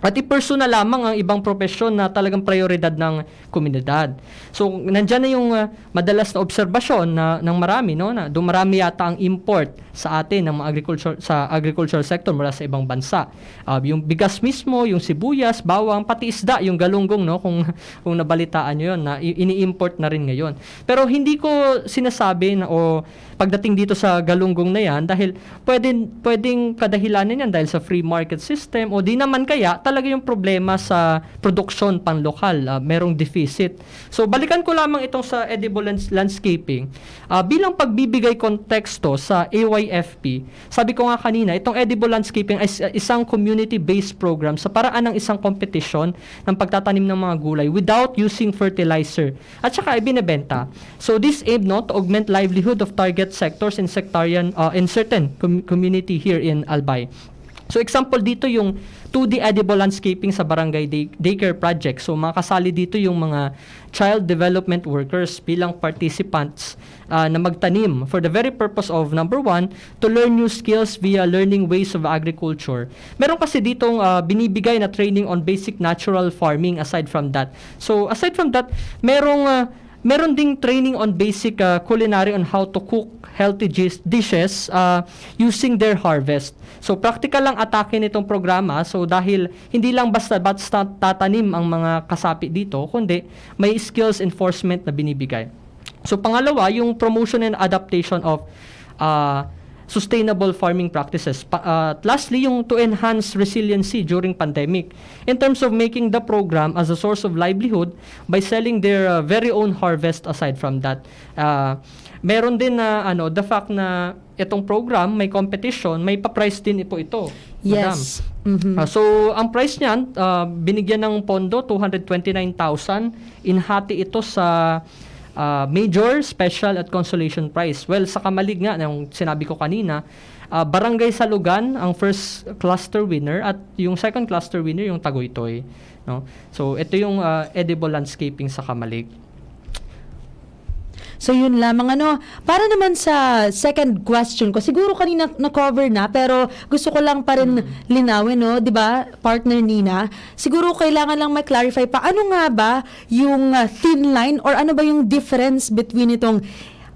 At i-pursue na lamang ang ibang propesyon na talagang prioridad ng komunidad. So, nandiyan na yung uh, madalas na obserbasyon na, ng marami, no, na dumarami yata ang import sa atin ng mga agriculture sa agricultural sector mula sa ibang bansa. Uh, yung bigas mismo, yung sibuyas, bawang, pati isda, yung galunggong, no, kung kung nabalitaan niyo 'yon, na ini-import na rin ngayon. Pero hindi ko sinasabi na o pagdating dito sa galunggong na 'yan dahil pwedeng pwedeng kadahilanan 'yan dahil sa free market system o di naman kaya talaga yung problema sa produksyon panlokal, uh, merong deficit. So balikan ko lamang itong sa edible lands- landscaping uh, bilang pagbibigay konteksto sa A Y F P. Sabi ko nga kanina, itong edible landscaping ay isang community-based program sa paraan ng isang kompetisyon ng pagtatanim ng mga gulay without using fertilizer at saka ibinebenta. So this aim, no, to augment livelihood of target sectors in sectarian uh, in certain com- community here in Albay. So example dito yung two D edible landscaping sa barangay day- daycare project. So makasali dito yung mga child development workers bilang participants uh, na magtanim for the very purpose of, number one, to learn new skills via learning ways of agriculture. Meron kasi ditong uh, binibigay na training on basic natural farming aside from that. So aside from that, merong uh, meron ding training on basic uh, culinary on how to cook healthy dis- dishes uh, using their harvest. So practical lang atake nitong programa. So dahil hindi lang basta-basta tatanim ang mga kasapi dito, kundi may skills enforcement na binibigay. So pangalawa, yung promotion and adaptation of uh, sustainable farming practices. Pa- at lastly, yung to enhance resiliency during pandemic in terms of making the program as a source of livelihood by selling their uh, very own harvest. Aside from that, uh, meron din na ano, the fact na itong program may competition, may pa-prize din po ito, madam. Yes. Mhm. Ah, so, ang prize niyan, ah, binigyan ng pondo, two hundred twenty-nine thousand, inhati ito sa ah, major, special at consolation prize. Well, sa Camalig nga, yung sinabi ko kanina, ah, Barangay Salugan ang first cluster winner at yung second cluster winner yung Tagoytoy, no? So, ito yung ah, edible landscaping sa Camalig. So yun lamang ano, para naman sa second question ko, siguro kanina na-cover na, pero gusto ko lang pa rin linawin, no, 'di ba, partner Nina? Siguro kailangan lang ma-clarify pa, ano nga ba yung ah, thin line or ano ba yung difference between itong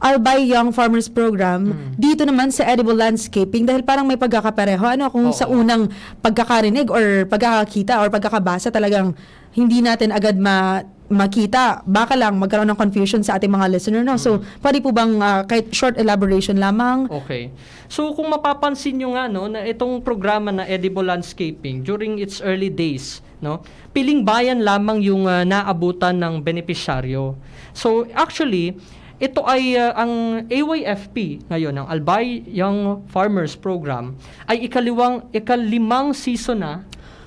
Albay Young Farmers Program dito naman sa edible landscaping, dahil parang may pagkakapareho, ano, kung sa Oo. Unang pagkakarinig or pagkakakita or pagkakabasa, talagang hindi natin agad ma- makita. Baka lang magkaroon ng confusion sa ating mga listener, no? So, pwede po bang ah, kahit short elaboration lamang? Okay. So, kung mapapansin nyo nga, no, na itong programa na Edible Landscaping, during its early days, no, piling bayan lamang yung ah, naabutan ng benepisyaryo. So, actually, ito ay ah, ang A Y F P ngayon, ang Albay Young Farmers Program, ay ikaliwang, ikalimang season na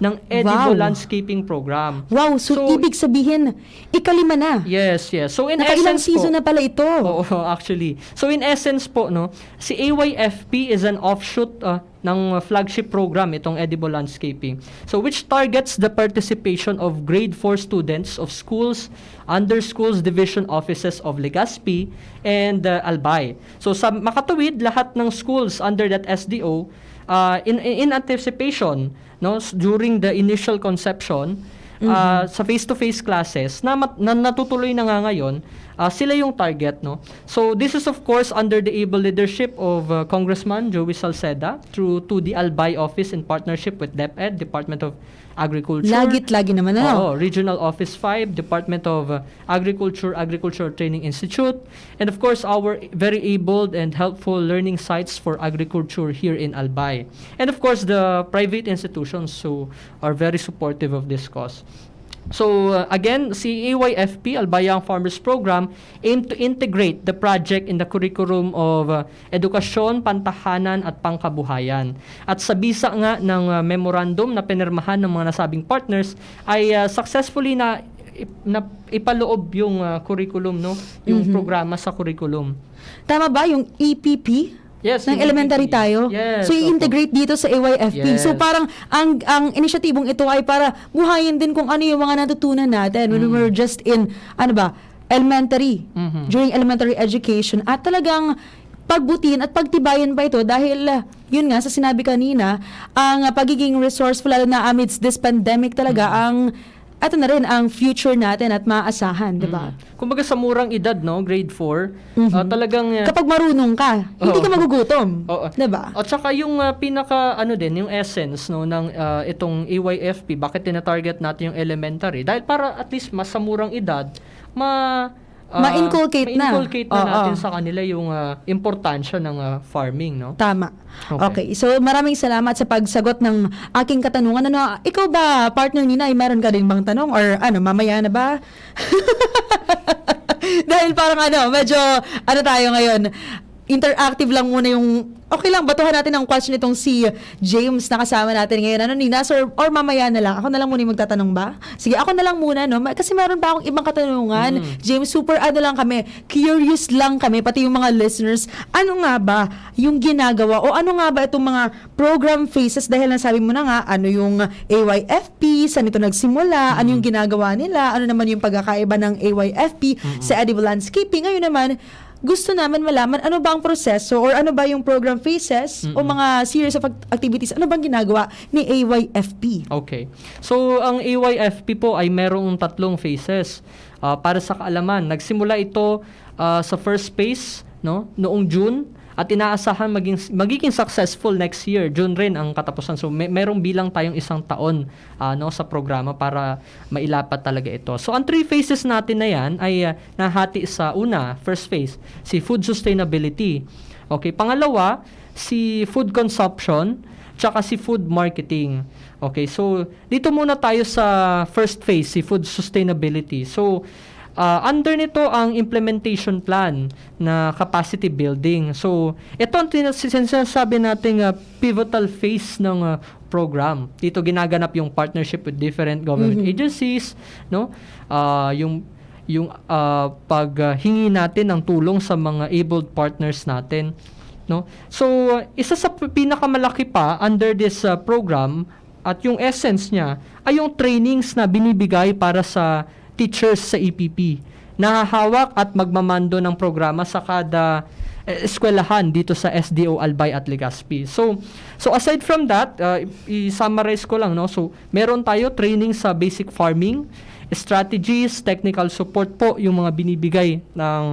ng Edible Wow. Landscaping Program. Wow, so, So, ibig sabihin, ikalima na. Yes, yes. So, in Nakailang essence season po, na pala ito. Oo, actually. So, in essence po, no, si A Y F P is an offshoot ah, ng flagship program, itong Edible Landscaping. So, which targets the participation of grade four students of schools under Schools Division Offices of Legazpi and uh, Albay. So, sa makatuwid, lahat ng schools under that S D O, uh, in, in anticipation, no, s- during the initial conception, uh, sa face-to-face classes na, mat- na natutuloy na nga ngayon, uh, sila yung target, no. So, this is of course under the able leadership of uh, Congressman Joey Salceda through to the Albay office in partnership with DepEd, Department of Agriculture. Lagit-lagi naman, ano? Oo, Regional Office five, Department of uh, Agriculture, Agricultural Training Institute, and of course, our very able and helpful learning sites for agriculture here in Albay. And of course, the private institutions who are very supportive of this cause. So, uh, again, si A Y F P, Albay Young Farmers Program, aim to integrate the project in the curriculum of uh, edukasyon, pantahanan at pangkabuhayan. At sa bisa nga ng uh, memorandum na pinirmahan ng mga nasabing partners, ay uh, successfully na, ip- na ipaloob yung uh, curriculum, no? Yung Mhm. programa sa curriculum. Tama ba yung E P P? Yes, Ng yung elementary E P P. Tayo? Yes, So, opo. i-integrate dito sa A Y F P. So, Yes. Parang ang, ang inisyatibong ito ay para buhayin din kung ano yung mga natutunan natin when we Mm. were just in, ano ba, elementary. Mhm. During elementary education. At talagang pagbutihin at pagtibayan pa ito dahil, ah, yun nga, sa sinabi kanina, ang ah, pagiging resourceful, lalo na amidst this pandemic talaga, Mm. ang, ito na rin, ang future natin at maaasahan, di ba? Mm. Kumbaga sa murang edad, no, grade four, Mhm. ah, talagang... ah, Kapag marunong ka, hindi Oo. ka magugutom. Oo. Di ba? At saka yung ah, pinaka ano din, yung essence, no, ng ah, itong A Y F P, bakit tina-target natin yung elementary? Dahil para at least mas sa murang edad, ma ah, Ma-inculcate na. ma-inculcate na Oo. natin sa kanila yung ah, importansya ng ah, farming, no? Tama. Okay. Okay. So, maraming salamat sa pagsagot ng aking katanungan. Ano, ikaw ba, partner Nina, ay meron ka din bang tanong? Or ano, mamaya na ba? Dahil parang ano, medyo, ano tayo ngayon, interactive lang muna yung, okay lang, batuhan natin ang question itong si James na kasama natin ngayon. Ano, Nina, sir, or mamaya na lang? Ako na lang muna yung magtatanong ba? Sige, ako na lang muna, no? Ma- Kasi meron pa akong ibang katanungan. Mm. James, super ano lang kami, curious lang kami, pati yung mga listeners. Ano nga ba yung ginagawa o ano nga ba itong mga program phases? Dahil nasabi mo na nga, ano yung A Y F P, saan ito nagsimula, ano yung ginagawa nila, ano naman yung pagkakaiba ng A Y F P sa edible landscaping. Ngayon naman, gusto naman malaman ano ba ang proseso or ano ba yung program phases o Mm-mm. mga series of act- activities, ano bang ginagawa ni A Y F P? Okay. So, ang A Y F P po ay merong tatlong phases. Ah, para sa kaalaman, nagsimula ito ah, sa first phase no, noong June, at inaasahan maging, magiging successful next year, June rin ang katapusan. So, may, merong bilang tayong isang taon, ah, no, sa programa para mailapat talaga ito. So, ang three phases natin na yan ay, ah, nahati sa una, first phase, si food sustainability. Okay, pangalawa, si food consumption, tsaka si food marketing. Okay, so dito muna tayo sa first phase, si food sustainability. So, ah, under nito ang implementation plan na capacity building. So, ito ang tina-, sin-, sinasabi nating, ah, pivotal phase ng, ah, program. Dito ginaganap yung partnership with different government Mhm. agencies, no? Ah, yung, yung, ah, paghingi natin ng tulong sa mga abled partners natin, no? So, isa sa p-, pinakamalaki pa under this, ah, program at yung essence niya ay yung trainings na binibigay para sa teachers sa E P P na hahawak at magmamando ng programa sa kada, eh, eskwelahan dito sa S D O Albay at Legazpi. So, so aside from that, ah, i-, i-summarize ko lang, no? So, meron tayo training sa basic farming, strategies, technical support po yung mga binibigay ng,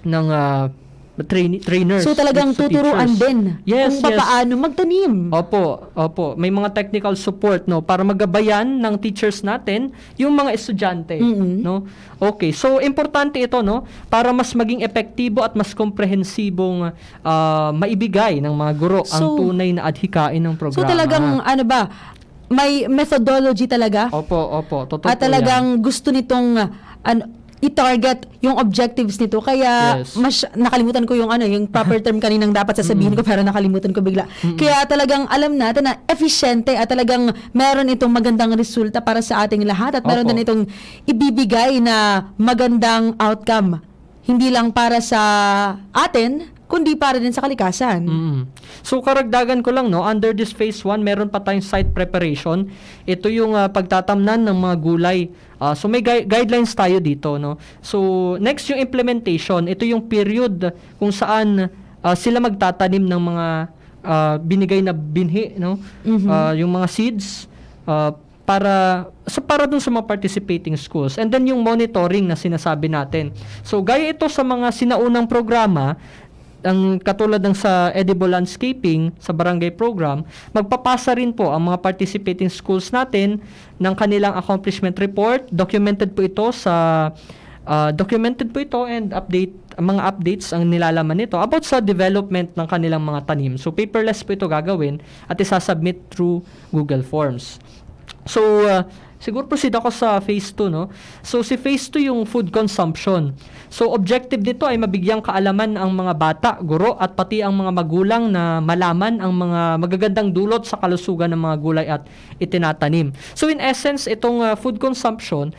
ng, ah, train-, trainers, So, talagang sa tuturuan teachers. din Yes, kung yes. papaano magtanim. Opo, opo. May mga technical support, no, para magabayan ng teachers natin yung mga estudyante, Mm-mm. no? Okay, so importante ito, no, para mas maging epektibo at mas komprehensibong, ah, maibigay ng mga guro ang So, tunay na adhikain ng so, programa. talagang, ano ba, may methodology talaga? Opo, opo. Totoo At po yan. talagang gusto nitong, ah, ano, i-target yung objectives nito. Kaya Yes. mas-, nakalimutan ko yung ano, yung proper term kaninang dapat sasabihin Mm. ko, pero nakalimutan ko bigla. Mm. Kaya talagang alam natin na efficiente at talagang meron itong magandang resulta para sa ating lahat at meron Opo. din itong ibibigay na magandang outcome. Hindi lang para sa atin, kundi para din sa kalikasan. Mm. So, karagdagan ko lang, no, under this phase one, meron pa tayong site preparation. Ito yung, ah, pagtatamnan ng mga gulay. Ah, so, may gui-, guidelines tayo dito, no? So, next yung implementation. Ito yung period kung saan, ah, sila magtatanim ng mga, ah, binigay na binhi, no? Mhm. Ah, yung mga seeds, ah, para, sa, para dun sa mga participating schools. And then yung monitoring na sinasabi natin. So, gaya ito sa mga sinaunang programa, ang katulad ng sa Edible Landscaping, sa barangay program, magpapasa rin po ang mga participating schools natin ng kanilang accomplishment report. Documented po ito sa, ah, documented po ito and update, ang mga updates ang nilalaman nito about sa development ng kanilang mga tanim. So, paperless po ito gagawin at isasubmit through Google Forms. So, ah, siguro proceed ako sa phase two, no? So, si phase two yung food consumption. So, objective nito ay mabigyang kaalaman ang mga bata, guro, at pati ang mga magulang na malaman ang mga magagandang dulot sa kalusugan ng mga gulay at itinatanim. So, in essence, itong, ah, food consumption,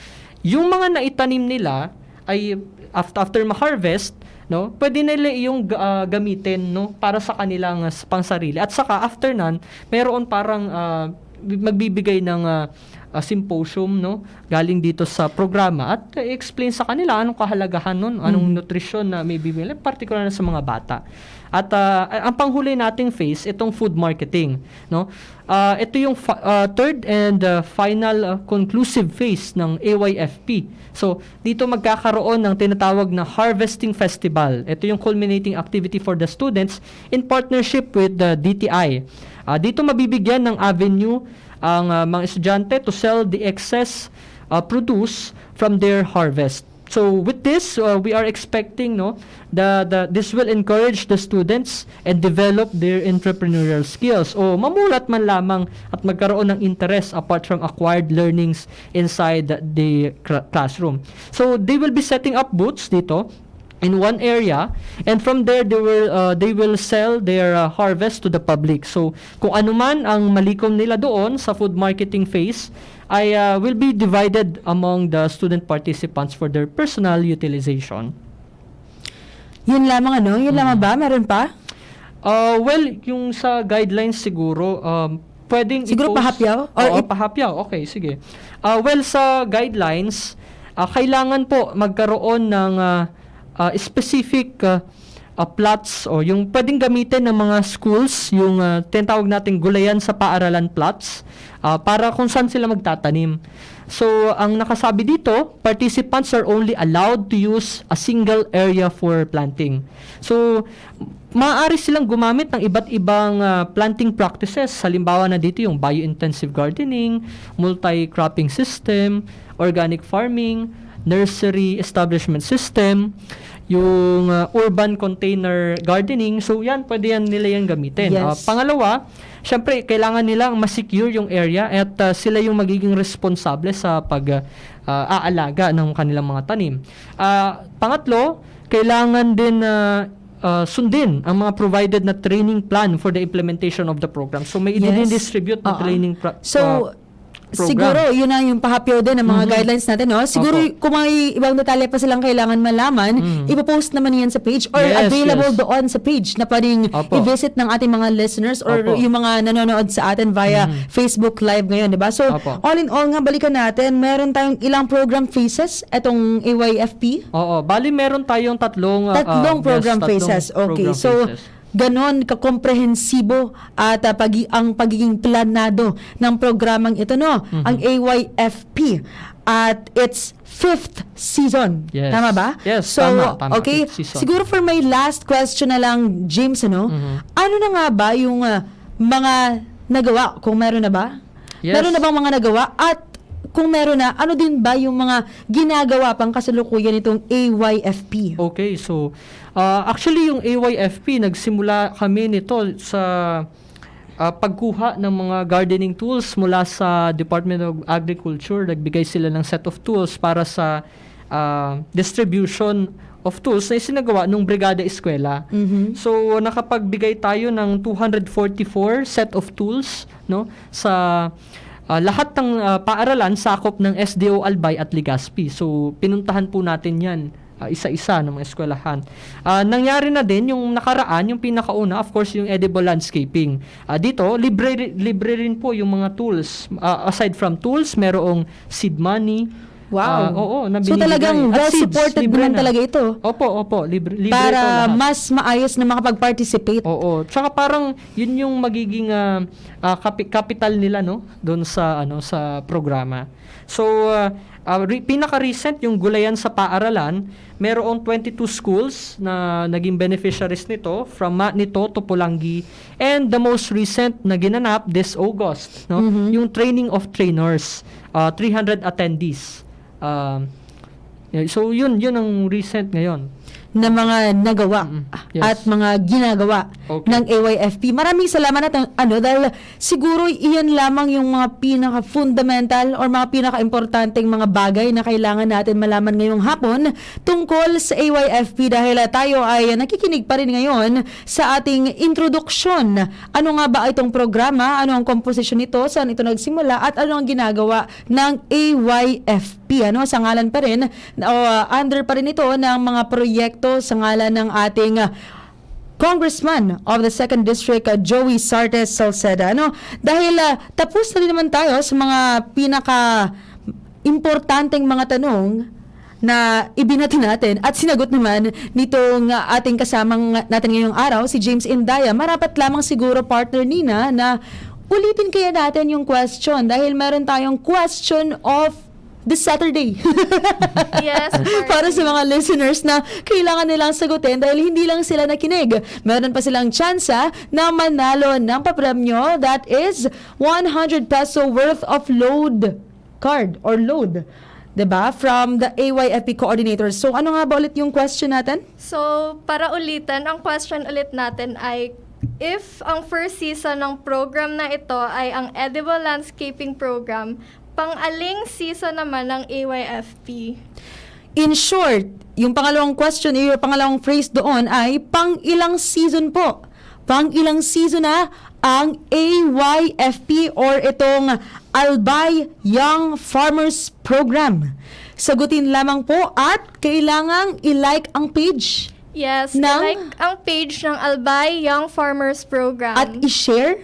yung mga naitanim nila ay after, after ma-harvest, no, pwede nila iyong ga-, ah, gamitin, no, para sa kanilang, ah, s-, pangsarili. At saka, after nan, meron parang, ah, bi-, magbibigay ng, ah, ah, symposium, no, galing dito sa programa at i-explain sa kanila anong kahalagahan nun, anong Mhm. nutrisyon na may bibili, partikular na sa mga bata. At, ah, ang panghuli nating phase, itong food marketing, no? Ah, ito yung fa-, ah, third and, ah, final, ah, conclusive phase ng A Y F P. So, dito magkakaroon ng tinatawag na Harvesting Festival. Ito yung culminating activity for the students in partnership with the D T I. Ah, dito mabibigyan ng avenue ang, ah, mga estudyante to sell the excess, ah, produce from their harvest. So, with this, ah, we are expecting, no, the, the, this will encourage the students and develop their entrepreneurial skills. O mamulat man lamang at magkaroon ng interest apart from acquired learnings inside the cra-, classroom. So, they will be setting up booths dito in one area, and from there, they will, uh, they will sell their, uh, harvest to the public. So, kung ano man ang malikom nila doon sa food marketing phase, ay, uh, will be divided among the student participants for their personal utilization. Yun lamang, ano? Yun lamang Mm. ba? Meron pa? Uh, well, yung sa guidelines siguro, um, pwedeng Siguro i-post pahapyaw? Or Oo, i- pahapyaw. Okay, sige. Uh, well, sa guidelines, uh, kailangan po magkaroon ng, uh, uh, specific, uh, ah, plots o yung pwedeng gamitin ng mga schools, yung, ah, tinatawag nating gulayan sa paaralan plots, ah, para kung saan sila magtatanim. So, ang nakasabi dito, participants are only allowed to use a single area for planting. So, maaari silang gumamit ng iba't ibang, ah, planting practices. Halimbawa na dito yung bio-intensive gardening, multi-cropping system, organic farming, nursery establishment system, yung, ah, urban container gardening. So, yan, pwede yan nila yan gamitin. Yes. Ah, pangalawa, syempre, kailangan nilang ma-secure yung area at, ah, sila yung magiging responsable sa pag, ah, ah, aalaga ng kanilang mga tanim. Ah, pangatlo, kailangan din na, ah, sundin ang mga provided na training plan for the implementation of the program. So, may Yes. idinidistribute na Oo. training pra- So, ah, program. siguro, yun na yung pahapyaw din ng mga Mhm. guidelines natin, no? Siguro, Opo. kung may ibang detalye pa silang kailangan malaman, Mm. ipopost naman yan sa page or Yes, available yes. doon sa page na pwedeng Opo. i-visit ng ating mga listeners or Opo. yung mga nanonood sa atin via Mhm. Facebook Live ngayon, di ba? So, Opo. all in all nga, balikan natin, meron tayong ilang program phases, itong A Y F P? Oo, bali meron tayong tatlong, ah, Tatlong ah, yes, program tatlong phases. Okay, program so, phases. ganon kakomprehensibo at, ah, pagi-, ang pagiging planado ng programang ito, no? Mhm. Ang A Y F P at its fifth season. Yes. Tama ba? Yes, So, tama, tama. okay. Fifth season. Siguro for my last question na lang, James, ano? Mhm. Ano na nga ba yung, ah, mga nagawa, kung meron na ba? Yes. Meron na bang mga nagawa? At kung meron na, ano din ba yung mga ginagawa pang kasalukuyan nitong A Y F P? Okay, so, ah, actually, yung A Y F P, nagsimula kami nito sa, ah, pagkuha ng mga gardening tools mula sa Department of Agriculture. Nagbigay sila ng set of tools para sa, ah, distribution of tools na isinagawa ng Brigada Eskwela. Mhm. So, nakapagbigay tayo ng two hundred forty-four set of tools, no, sa, ah, lahat ng, ah, paaralan sakop ng S D O Albay at Legazpi. So, pinuntahan po natin yan, ah, isa-isa ng mga eskwelahan. Ah, nangyari na din yung nakaraan, yung pinakauna, of course, yung edible landscaping. Ah, dito, libre, ri-, libre rin po yung mga tools. Ah, aside from tools, merong seed money. Wow. Ah, oo, na So, binibigay. talagang At well seeds, supported libre naman na. talaga ito Opo, opo, libre, libre para ito lahat. mas maayos na makapag-participate. Oo, tsaka parang yun yung magiging, ah, ah, kapi-, kapital nila, no, doon sa, ano, sa programa. So, ah, ah, re-, pinaka-recent yung Gulayan sa Paaralan, merong twenty-two schools na naging beneficiaries nito, from Manito to Polangui, and the most recent na ginanap this August, no? Mhm. Yung training of trainers, ah, three hundred attendees. Um, yeah, so, yun, yun ang recent ngayon. Na mga nagawa Mm, yes. at mga ginagawa Okay. ng A Y F P. Maraming salamat at, ano, dahil siguro iyan lamang yung mga pinaka-fundamental or mga pinaka-importanteng mga bagay na kailangan natin malaman ngayong hapon tungkol sa A Y F P, dahil, ah, tayo ay nakikinig pa rin ngayon sa ating introduksyon. Ano nga ba itong programa? Ano ang komposisyon nito? Saan ito nagsimula? At ano ang ginagawa ng A Y F P, ano, sa ngalan pa rin, o, ah, under pa rin ito ng mga proyekto sa ngalan ng ating, ah, Congressman of the Second District, ah, Joey Sartes Salceda, ano? Dahil, ah, tapos na din naman tayo sa mga pinaka importanteng mga tanong na ibinati natin at sinagot naman nitong, ah, ating kasamang natin ngayong araw, si James Indaya. Marapat lamang siguro, partner Nina, na ulitin kaya natin yung question dahil meron tayong question of the Saturday. Yes, Para sa partner. mga listeners na kailangan nilang sagutin dahil hindi lang sila nakinig. Meron pa silang tsansa na manalo ng papremyo, that is one hundred peso worth of load card or load. 'Di ba? From the A Y F P coordinators. So, ano nga ba ulit yung question natin? So, para ulitin, ang question ulit natin ay, if ang first season ng program na ito ay ang Edible Landscaping Program, pang-aling season naman ng A Y F P? In short, yung pangalawang question, yung pangalawang phrase doon ay, pang ilang season po? Pang ilang season na ang A Y F P or itong Albay Young Farmers Program? Sagutin lamang po at kailangang i-like ang page Yes, ng i-like ang page ng Albay Young Farmers Program. At i-share?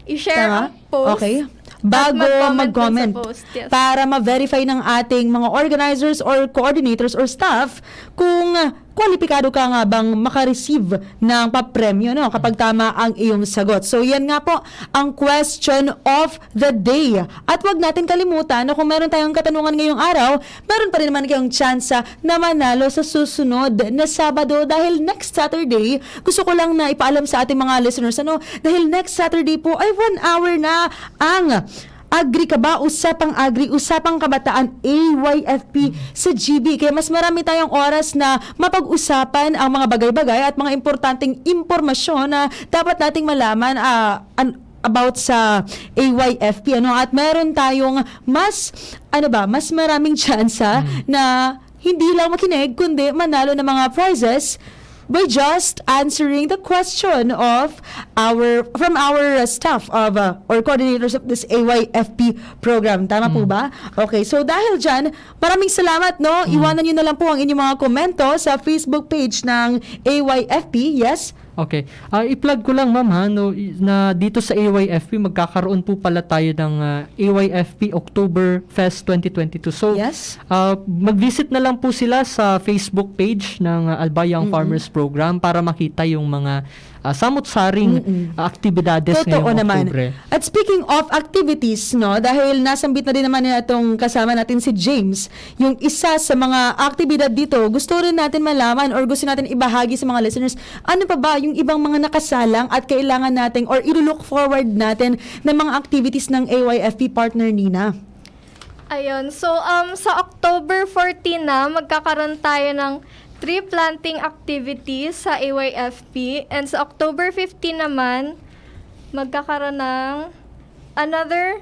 I-share Tama? ang post Okay. at Bago mag-comment dun sa mag-comment. post. Yes. Para ma-verify ng ating mga organizers or coordinators or staff kung kwalipikado ka nga bang makareceive ng papremyo, no? Kapag tama ang iyong sagot. So, yan nga po ang question of the day. At wag natin kalimutan na kung meron tayong katanungan ngayong araw, meron pa rin naman kayong tsansa na manalo sa susunod na Sabado. Dahil next Saturday, gusto ko lang na ipaalam sa ating mga listeners, ano, dahil next Saturday po ay one hour na ang Agri Ka Ba? Usapang Agri, Usapang Kabataan, A Y F P sa G B. Kaya mas marami tayong oras na mapag-usapan ang mga bagay-bagay at mga importanteng impormasyon na dapat nating malaman, ah, an-, about sa A Y F P, ano? At meron tayong mas, ano ba, mas maraming tsansa na hindi lang makinig, kundi manalo ng mga prizes by just answering the question of our, from our, uh, staff of, uh, or coordinators of this A Y F P program. Tama po ba? Okay, so dahil dyan, maraming salamat, no? Iwanan nyo na lang po ang inyong mga komento sa Facebook page ng A Y F P. Yes? Okay. Ah, i-plug ko lang, ma'am, ha, no, i-, na dito sa A Y F P, magkakaroon po pala tayo ng, ah, A Y F P October Fest twenty twenty-two. So, Yes. ah, mag-visit na lang po sila sa Facebook page ng, ah, Albay Young Farmers Program para makita yung mga, ah, samot-saring, ah, aktibidades Totoo ngayong naman. Oktubre. At speaking of activities, no, dahil nasambit na din naman itong kasama natin si James, yung isa sa mga aktibidad dito, gusto rin natin malaman or gusto natin ibahagi sa mga listeners, ano pa ba yung ibang mga nakasalang at kailangan nating or ilo-look forward natin na mga activities ng A Y F P, partner Nina? Ayun. So, um, sa October fourteen na, magkakaroon tayo ng tree planting activities sa A Y F P. And sa October fifteen naman, magkakaroon ng another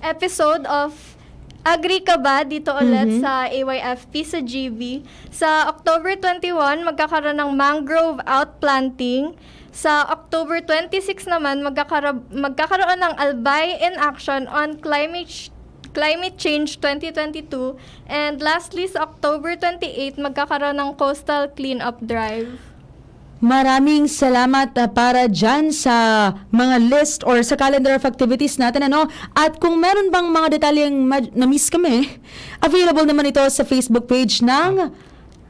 episode of Agri Ka Ba? Dito ulit Mhm. sa A Y F P sa G B. Sa October twenty-one, magkakaroon ng mangrove outplanting. Sa October twenty-six naman, magkakara-, magkakaroon ng Albay in Action on Climate Ch-, Climate Change twenty twenty-two. And lastly, sa October twenty-eight, magkakaroon ng Coastal Cleanup Drive. Maraming salamat, ah, para dyan sa mga list or sa calendar of activities natin, ano? At kung meron bang mga detalyeng ma-, na-miss kami, available naman ito sa Facebook page ng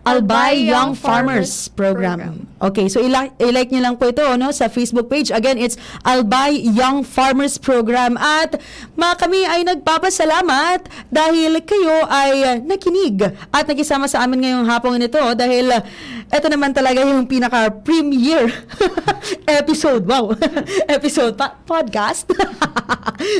Albay Young Farmers Program. Okay, so i-li-, i-like nyo lang po ito, no, sa Facebook page. Again, it's Albay Young Farmers Program. At ma-, kami ay nagpapasalamat dahil kayo ay, ah, nakinig at nakisama sa amin ngayong hapong ito dahil, ah, ito naman talaga yung pinaka-premiere episode. Wow! Episode pa, podcast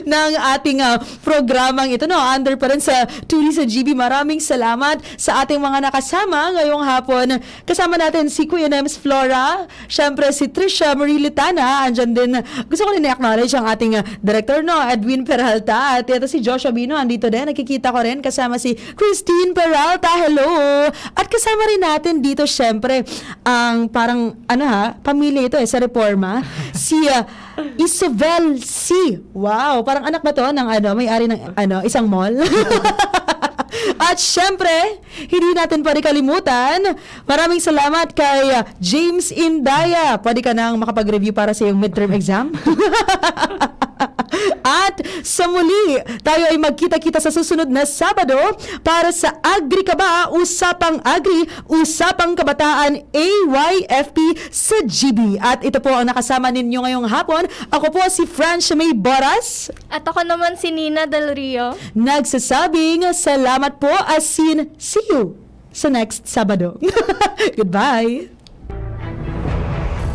ng ating, ah, programang ito, no? Under pa rin sa Tuli sa G B. Maraming salamat sa ating mga nakasama ngayong hapon. Kasama natin si Kuya Nems Flora, syempre si Trisha Marie Litana, andyan din. Gusto ko rin i-acknowledge ang ating, ah, director, no, Edwin Peralta, at ito si Joshua Bino, andito din. Nakikita ko rin, kasama si Christine Peralta. Hello! At kasama rin natin dito, syempre, ang parang, ano ha, pamilya ito eh, sa Reforma. Si, ah, Isabel C. Wow, parang anak ba to ng, ano, may-ari ng, ano, isang mall? At syempre, hindi natin pwede kalimutan, maraming salamat kay, ah, James Indaya. Pwede ka nang makapag-review para sa iyong midterm exam. At sa muli, tayo ay magkita-kita sa susunod na Sabado para sa Agri Ka Ba? Usapang Agri, Usapang Kabataan, A Y F P sa G B. At ito po ang nakasama ninyo ngayong hapon. Ako po si Francia May Boras. At ako naman si Nina Del Rio. Nagsasabing salamat po, asin see you sa next Sabado. Goodbye!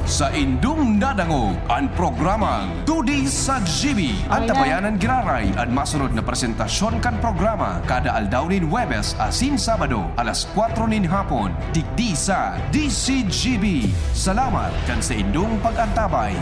Saindong nadangog an programang Tuli sa G B. An tabayanan giraray an masunod na presentasyon kan programa kada aldaw nin Huwebes asin Sabado, alas kwatro nin hapon, digdi sa D C G B. Salamat kan saindong pag-antabay.